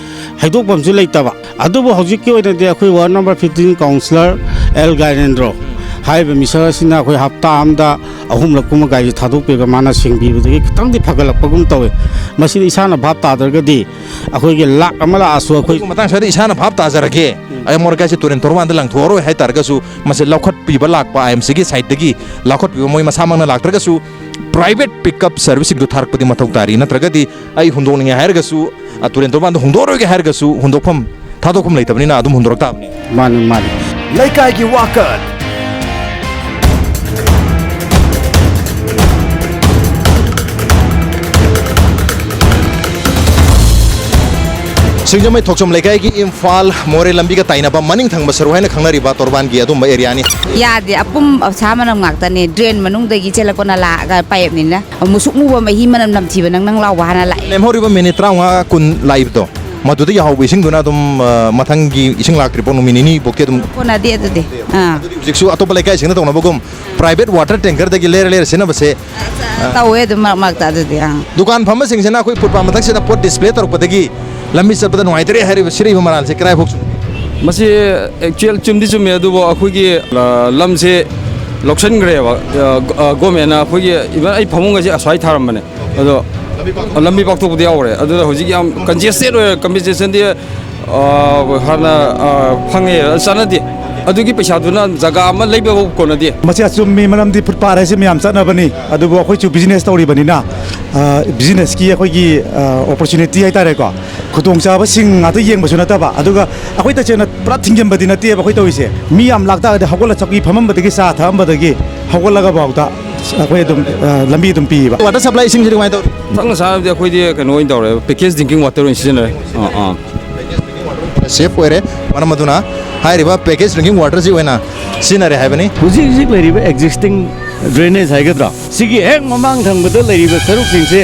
ꯍꯩꯗꯣꯛꯐꯝꯁꯨ ꯂꯩꯇꯕ꯫ ꯑꯗꯨꯕꯨ ꯍꯧꯖꯤꯛꯀꯤ ꯑꯣꯏꯅꯗꯤ ꯑꯩꯈꯣꯏ ward number fifteen councillor L Gainendro ꯍꯥꯏꯔꯤꯕ ꯃꯤꯁꯛ ꯑꯁꯤꯅ ꯑꯩꯈꯣꯏ ꯍꯞꯇꯥ ꯑꯃꯗ ꯑꯍꯨꯝꯂꯛ ꯀꯨꯝꯕ ꯒꯥꯔꯤꯁꯦ ꯊꯥꯗꯣꯛꯄꯤꯔꯒ ꯃꯥꯅ ꯁꯦꯡꯕꯤꯕꯗꯒꯤ ꯈꯤꯇꯪꯗꯤ ꯐꯒꯠꯂꯛꯄꯒꯨꯝ ꯇꯧꯋꯦ꯫ ꯃꯁꯤꯗꯤ ꯏꯁꯥꯅ ꯚꯥꯞ ꯇꯥꯗ꯭ꯔꯒꯗꯤ ꯑꯩꯈꯣꯏꯒꯤ ꯂꯥꯛ ꯑꯃ ꯂꯥꯛꯑꯁꯨ ꯑꯩꯈꯣꯏ ꯑꯗꯨꯒꯤ ꯃꯇꯥꯡ ꯁ꯭ꯋꯥꯏꯗ ꯏꯁꯥꯅ ꯚꯥꯞ ꯇꯥꯖꯔꯒꯦ꯫ ꯑꯩ ꯑꯃꯣꯠ ꯑꯀꯥꯏꯁꯦ ꯇꯨꯔꯦꯟ ꯇꯣꯔꯕꯥꯟꯗ ꯂꯪꯊꯣꯛꯑꯔꯣꯏ ꯍꯥꯏ ꯇꯥꯔꯒꯁꯨ, ꯃꯁꯤ ꯂꯧꯈꯠꯄꯤꯕ ꯂꯥꯛꯄ ꯑꯥꯏ ꯑꯦꯝ ꯁꯤꯒꯤ sideꯇꯒꯤ ꯂꯧꯈꯠꯄꯤꯕ, ꯃꯣꯏ ꯃꯁꯥꯃꯛꯅ ꯂꯥꯛꯇ꯭ꯔꯒꯁꯨ private pickup serviceꯁꯤꯡꯗꯨ ꯊꯥꯔꯛꯄꯗꯤ ꯃꯊꯧ ꯇꯥꯔꯤ꯫ ꯅꯠꯇ꯭ꯔꯒꯗꯤ ꯑꯩ ꯍꯨꯟꯗꯣꯛꯅꯤꯡꯉꯦ ꯍꯥꯏꯔꯒꯁꯨ, ꯑ, ꯇꯨꯔꯦꯟ ꯇꯣꯔꯕꯥꯟꯗ ꯍꯨꯟꯗꯣꯛꯑꯔꯣꯏꯒꯦ ꯍꯥꯏꯔꯒꯁꯨ ꯍꯨꯟꯗꯣꯛꯐꯝ, ꯊꯥꯗꯣꯛꯐꯝ ꯂꯩꯇꯕꯅꯤꯅ ꯑꯗꯨꯝ ꯍꯨꯟꯗꯣꯔꯛ ꯇꯥꯕꯅꯤ꯫ ꯃꯥꯅꯤ, ꯃꯥꯅꯤ꯫ ꯂꯩꯀꯥꯏꯒꯤ ꯋꯥꯀꯠ꯫ ꯁꯤꯡꯖꯃꯩ ꯊꯣꯛꯆꯣꯝ ꯂꯩꯀꯥꯏꯒꯤ ꯏꯝꯐꯥꯜ ꯃꯣꯔꯦ ꯂꯝꯕꯤꯒ ꯇꯥꯏꯅꯕ ꯃꯅꯤꯡ ꯊꯪꯕ ꯁꯔꯨ ꯍꯥꯏꯅ ꯈꯪꯅꯔꯤꯕ ꯇꯣꯔꯕꯥꯟꯒꯤ ꯑꯗꯨꯝꯕ ꯑꯦꯔꯤꯌꯥꯅꯤ꯫ ꯌꯥꯗꯦ, ꯑꯄꯨꯝ ꯑꯁꯥ ꯃꯅꯝ ꯉꯥꯛꯇꯅꯦ꯫ ꯗ꯭ꯔꯦꯟ ꯃꯅꯨꯡꯗꯒꯤ ꯆꯦꯜꯂꯛꯄ ꯅꯂꯥꯒ ꯄꯥꯏꯞꯅꯤꯅ꯫ ꯃꯨꯁꯨꯛ ꯃꯨꯕ ꯃꯍꯤ ꯃꯅꯝ ꯅꯝꯊꯤꯕ ꯅꯪ ꯅꯪ ꯂꯥꯎꯕ ꯍꯥꯟꯅ ꯂꯥꯛꯑꯦ꯫ ꯂꯦꯝꯍꯧꯔꯤꯕ ꯃꯤꯅꯤꯠ ꯇꯔꯥꯃꯉꯥ ꯀꯨꯟ ꯂꯥꯛꯏꯕꯗꯣ, ꯃꯗꯨꯗ ꯌꯥꯍꯧꯕ ꯏꯁꯤꯡꯗꯨꯅ ꯑꯗꯨꯝ, ꯑ, ꯃꯊꯪꯒꯤ ꯏꯁꯤꯡ ꯂꯥꯛꯇ꯭ꯔꯤꯐꯥꯎ ꯅꯨꯃꯤꯠ ꯅꯤꯅꯤꯐꯥꯎꯗꯤ ꯑꯗꯨꯝ꯫ ꯀꯣꯟꯅꯗꯦ ꯑꯗꯨꯗꯤ꯫ ꯑꯥ꯫ ꯑꯗꯨꯗꯤ ꯍꯧꯖꯤꯛꯁꯨ ꯑꯇꯣꯞꯄ ꯂꯩꯀꯥꯏꯁꯤꯡꯗ ꯇꯧꯅꯕꯒꯨꯝ private water tankerꯗꯒꯤ ꯂꯩꯔ ꯂꯩꯔ ꯁꯤꯖꯤꯟꯅꯕꯁꯦ꯫ ꯇꯧꯋꯦ ꯑꯗꯨꯝ ꯃꯔꯛ ꯃꯔꯛꯇ ꯑꯗꯨꯗꯤ꯫ ꯑꯥ꯫ ꯗꯨꯀꯥꯟ ꯐꯝꯕꯁꯤꯡꯁꯤꯅ ꯑꯩꯈꯣꯏ ꯐꯨꯠꯄꯥꯠ ꯃꯊꯛꯁꯤꯗ ꯄꯣꯠ display ꯇꯧꯔꯛꯄꯗꯒꯤ ꯂꯝꯕꯤ ꯆꯠꯄꯗ ꯅꯨꯡꯉꯥꯏꯇ꯭ꯔꯦ ꯍꯥꯏꯔꯤꯕ ꯁꯤꯔꯤꯕ ꯃꯔꯥꯜꯁꯦ ꯀꯗꯥꯏꯐꯥꯎ ꯆꯨꯝ? ꯃꯁꯤ actual ꯆꯨꯝꯗꯤ ꯆꯨꯝꯃꯦ, ꯑꯗꯨꯕꯨ ꯑꯩꯈꯣꯏꯒꯤ, ꯑ, ꯂꯝꯁꯦ ꯂꯧꯁꯤꯟꯈ꯭ꯔꯦꯕ, ꯑ, ꯒ-, ꯑ, governmentꯅ꯫ ꯑꯩꯈꯣꯏꯒꯤ even ꯑꯩ ꯐꯃꯨꯡ ꯑꯁꯤ ꯑꯁ꯭ꯋꯥꯏ ꯊꯥꯔꯝꯕꯅꯦ, ꯑꯗꯣ ꯂꯝꯕꯤ ꯄꯥꯛꯊꯣꯛꯄꯗꯤ ꯌꯥꯎꯈ꯭ꯔꯦ꯫ ꯑꯗꯨꯅ ꯍꯧꯖꯤꯛ ꯌꯥꯝ congested ꯑꯣꯏꯔꯦ꯫ Compensationꯗꯤ, ꯑ, ꯍꯥꯟꯅ, ꯑ, ꯐꯪꯉꯦ, ꯆꯥꯟꯅꯗꯦ꯫ ꯑꯗꯨꯒꯤ ꯄꯩꯁꯥꯗꯨꯅ ꯖꯒꯥ ꯑꯃ ꯂꯩꯕꯐꯥꯎ ꯀꯣꯟꯅꯗꯦ꯫ ꯃꯁꯤ ꯑꯆꯨꯝꯃꯤ, ꯃꯔꯝꯗꯤ ꯐꯨꯠꯄꯥꯠ ꯍꯥꯏꯁꯤ ꯃꯌꯥꯝ ꯆꯠꯅꯕꯅꯤ꯫ ꯑꯗꯨꯕꯨ ꯑꯩꯈꯣꯏꯁꯨ business ꯇꯧꯔꯤꯕꯅꯤꯅ, ꯑ, businessꯀꯤ ꯑꯩꯈꯣꯏꯒꯤ, ꯑ, opportunity ꯍꯥꯏꯇꯥꯔꯦꯀꯣ, ꯈꯨꯗꯣꯡꯆꯥꯕꯁꯤꯡ ꯉꯥꯛꯇ ꯌꯦꯡꯕꯁꯨ ꯅꯠꯇꯕ, ꯑꯗꯨꯒ ꯑꯩꯈꯣꯏ ꯇꯁꯦꯡꯅ ꯄꯨꯔꯥ ꯊꯤꯡꯖꯤꯟꯕꯗꯤ ꯅꯠꯇꯦꯕ ꯑꯩꯈꯣꯏ ꯇꯧꯔꯤꯁꯦ꯫ ꯃꯤ ꯌꯥꯝ ꯂꯥꯛꯇꯥꯔꯒꯗꯤ ꯍꯧꯒꯠꯂ ꯆꯧꯀꯤ ꯐꯝꯃꯝꯕꯗꯒꯤ ꯆꯥ ꯊꯛꯑꯝꯕꯗꯒꯤ ꯍꯧꯒꯠꯂꯒ ꯐꯥꯎꯗ ꯑꯩꯈꯣꯏ ꯑꯗꯨꯝ, ꯑ, ꯂꯝꯕꯤ ꯑꯗꯨꯝ ꯄꯤꯌꯦꯕ꯫ Water supply ꯏꯁꯤꯡꯁꯤꯗꯤ ꯀꯃꯥꯏꯅ ꯇꯧꯔꯤ? ꯁꯝꯅ ꯍꯥꯏꯔꯕꯗ ꯑꯩꯈꯣꯏꯗꯤ ꯀꯩꯅꯣ ꯑꯣꯏꯅ ꯇꯧꯔꯦ, package drinking water ꯑꯣꯏꯅ ꯁꯤꯖꯤꯟꯅꯔꯦ꯫ ꯑꯥ, ꯑꯥ꯫ Safe ꯑꯣꯏꯔꯦ꯫ ꯃꯔꯝ ꯑꯗꯨꯅ ꯍꯥꯏꯔꯤꯕ package drinking waterꯁꯤ ꯑꯣꯏꯅ ꯁꯤꯖꯤꯟꯅꯔꯦ ꯍꯥꯏꯕꯅꯤ꯫ ꯍꯧꯖꯤꯛ ꯍꯧꯖꯤꯛ ꯂꯩꯔꯤꯕ existing drainage ꯍꯥꯏꯒꯗ꯭ꯔꯥ, ꯁꯤꯒꯤ ꯍꯦꯛ ꯃꯃꯥꯡ ꯊꯪꯕꯗ ꯂꯩꯔꯤꯕ ꯁꯔꯨꯛꯁꯤꯡꯁꯦ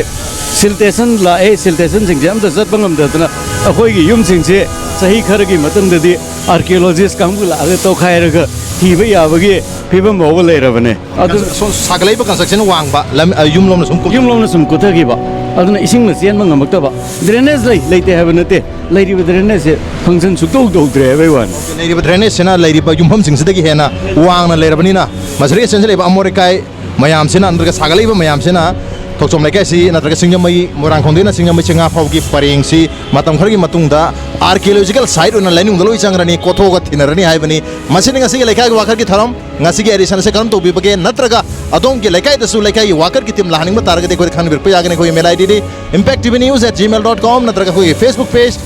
siltation ꯂꯥꯛꯑꯦ꯫ Siltationꯁꯤꯡꯁꯦ ꯑꯝꯇ ꯆꯠꯄ ꯉꯝꯗꯗꯅ ꯑꯩꯈꯣꯏꯒꯤ ꯌꯨꯝꯁꯤꯡꯁꯦ ꯆꯍꯤ ꯈꯔꯒꯤ ꯃꯇꯨꯡꯗꯗꯤ archaeologist ꯀꯥꯡꯕꯨ ꯂꯥꯛꯑꯒ ꯇꯧꯈꯥꯏꯔꯒ ꯊꯤꯕ ꯌꯥꯕꯒꯤ ꯐꯤꯕꯝ ꯐꯥꯎꯕ ꯂꯩꯔꯕꯅꯦ꯫ ꯑꯗꯨ ꯁꯣꯝ ꯁꯥꯒꯠꯂꯛꯏꯕ construction ꯋꯥꯡꯕ ꯂꯝ, ꯑ, ꯌꯨꯝꯂꯣꯝꯅ ꯁꯨꯝ ꯀꯨꯝ- ꯌꯨꯝꯂꯣꯝꯅ ꯁꯨꯝ ꯀꯨꯊꯈꯤꯕ, ꯑꯗꯨꯅ ꯏꯁꯤꯡꯅ ꯆꯦꯟꯕ ꯉꯝꯃꯛꯇꯕ꯫ Drainage ꯂꯩ ꯂꯩꯇꯦ ꯍꯥꯏꯕ ꯅꯠꯇꯦ, ꯂꯩꯔꯤꯕ drainageꯁꯦ function ꯁꯨꯛꯇꯧ ꯇꯧꯗ꯭ꯔꯦ ꯍꯥꯏꯕꯩ ꯋꯥꯅꯤ꯫ ꯂꯩꯔꯤꯕ drainageꯁꯤꯅ ꯂꯩꯔꯤꯕ ꯌꯨꯝꯐꯝꯁꯤꯡꯁꯤꯗꯒꯤ ꯍꯦꯟꯅ ꯋꯥꯡꯅ ꯂꯩꯔꯕꯅꯤꯅ, ꯃꯁꯤꯗꯒꯤ ꯆꯦꯟꯁꯤꯜꯂꯛꯏꯕ ꯑꯃꯣꯠ ꯑꯀꯥꯏ ꯃꯌꯥꯝꯁꯤꯅ ꯅꯠꯇ꯭ꯔꯒ ꯁꯥꯒꯠꯂꯛꯏꯕ ꯃꯌꯥꯝꯁꯤꯅ ꯊꯣꯛꯆꯣꯝ ꯂꯩꯀꯥꯏꯁꯤ ꯅꯠꯇ꯭ꯔꯒ ꯁꯤꯡꯖꯃꯩ, ꯃꯣꯏꯔꯥꯡꯈꯣꯝꯗꯒꯤꯅ ꯁꯤꯡꯖꯃꯩ ꯆꯤꯡꯉꯥ ꯐꯥꯎꯒꯤ ꯄꯔꯦꯡꯁꯤ ꯃꯇꯝ ꯈꯔꯒꯤ ꯃꯇꯨꯡꯗ archaeological site ꯑꯣꯏꯅ ꯂꯩꯅꯨꯡꯗ ꯂꯣꯏ ꯆꯪꯈ꯭ꯔꯅꯤ, ꯀꯣꯊꯣꯛꯑꯒ ꯊꯤꯅꯔꯅꯤ ꯍꯥꯏꯕꯅꯤ꯫ ꯃꯁꯤꯅꯤ ꯉꯁꯤꯒꯤ ꯂꯩꯀꯥꯏꯒꯤ ꯋꯥꯀꯠꯀꯤ ꯊꯧꯔꯝ꯫ ꯉꯁꯤꯒꯤ edition ꯑꯁꯤ ꯀꯔꯝ ꯇꯧꯕꯤꯕꯒꯦ? ꯅꯠꯇ꯭ꯔꯒ ꯑꯗꯣꯝꯒꯤ ꯂꯩꯀꯥꯏꯗꯁꯨ ꯂꯩꯀꯥꯏꯒꯤ ꯋꯥꯀꯠꯀꯤ team ꯂꯥꯛꯍꯟꯅꯤꯡꯕ ꯇꯥꯔꯒꯗꯤ ꯑꯩꯈꯣꯏꯗ ꯈꯪꯍꯟꯕꯤꯔꯛꯄ ꯌꯥꯒꯅꯤ꯫ ꯑꯩꯈꯣꯏꯒꯤ mail IDꯗꯤ impact T V news at gmail dot com ꯅꯠꯇ꯭ꯔꯒ ꯑꯩꯈꯣꯏꯒꯤ Facebook page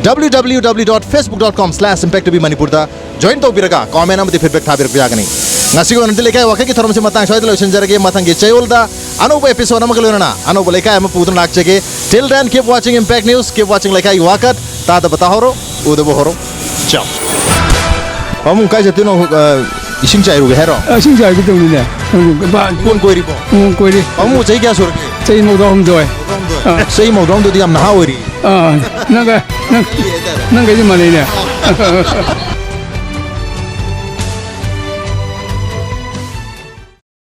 W W W dot facebook dot com slash impact T V Manipurꯗ join ꯇꯧꯕꯤꯔꯒ comment ꯑꯃꯗꯤ feedback ꯊꯥꯕꯤꯔꯛꯄ ꯌꯥꯒꯅꯤ꯫ ꯉꯁꯤꯒꯤ ꯑꯣꯏꯅꯗꯤ ꯂꯩꯀꯥꯏ ꯋꯥꯀꯠꯀꯤ ꯊꯧꯔꯝꯁꯤ ꯃꯇꯥꯡ ꯁ꯭ꯋꯥꯏꯗ ꯂꯣꯏꯁꯤꯟꯖꯔꯒꯦ꯫ ꯃꯊꯪꯒꯤ ꯆꯌꯣꯜꯗ ꯑꯅꯧꯕ episode ꯑꯃꯒ ꯂꯣꯏꯅꯅ ꯑꯅꯧꯕ ꯂꯩꯀꯥꯏ ꯑꯃ ꯄꯨꯗꯨꯅ ꯂꯥꯛꯆꯒꯦ꯫ Till then, keep watching Impact News, keep watching ꯂꯩꯀꯥꯏꯒꯤ ꯋꯥꯀꯠ꯫ ꯇꯥꯗꯕ ꯇꯥꯍꯧꯔꯣ, ꯎꯗꯕ ꯍꯧꯔꯣ꯫ ꯆꯥꯎ꯫ ꯄꯥꯕꯨꯡ, ꯀꯥꯏ ꯆꯠꯇꯣꯏꯅꯣ? ꯑ, ꯏꯁꯤꯡ ꯆꯥꯏꯔꯨꯒꯦ ꯍꯥꯏꯔꯣ? ꯑ, ꯏꯁꯤꯡ ꯆꯥꯏꯒꯦ ꯇꯧꯅꯤꯅꯦ꯫ ꯅꯪꯕꯨ ꯕꯥ-, ꯏꯪꯈꯣꯜ ꯀꯣꯏꯔꯤꯕꯣ? ꯏꯪꯈꯣꯜ ꯀꯣꯏꯔꯤ꯫ ꯄꯥꯕꯨꯡ ꯆꯍꯤ ꯀꯌꯥ ꯁꯨꯔꯒꯦ? ꯆꯍꯤ ꯃꯧꯗ꯭ꯔꯥꯍꯨꯝꯗꯣꯏ꯫ ꯃꯧꯗ꯭ꯔꯥꯍꯨꯝꯗꯣꯏ꯫ ꯑ꯫ ꯆꯍꯤ ꯃꯧꯗ꯭ꯔꯥꯍꯨꯝꯗꯣꯏꯗꯤ ꯌꯥꯝ ꯅꯍꯥ ꯑꯣꯏꯔꯤ꯫ ꯑ, ꯅꯪꯒ, ꯅꯪ, ꯅꯪꯒꯗꯤ ꯃꯥꯟꯅꯩꯅꯦ꯫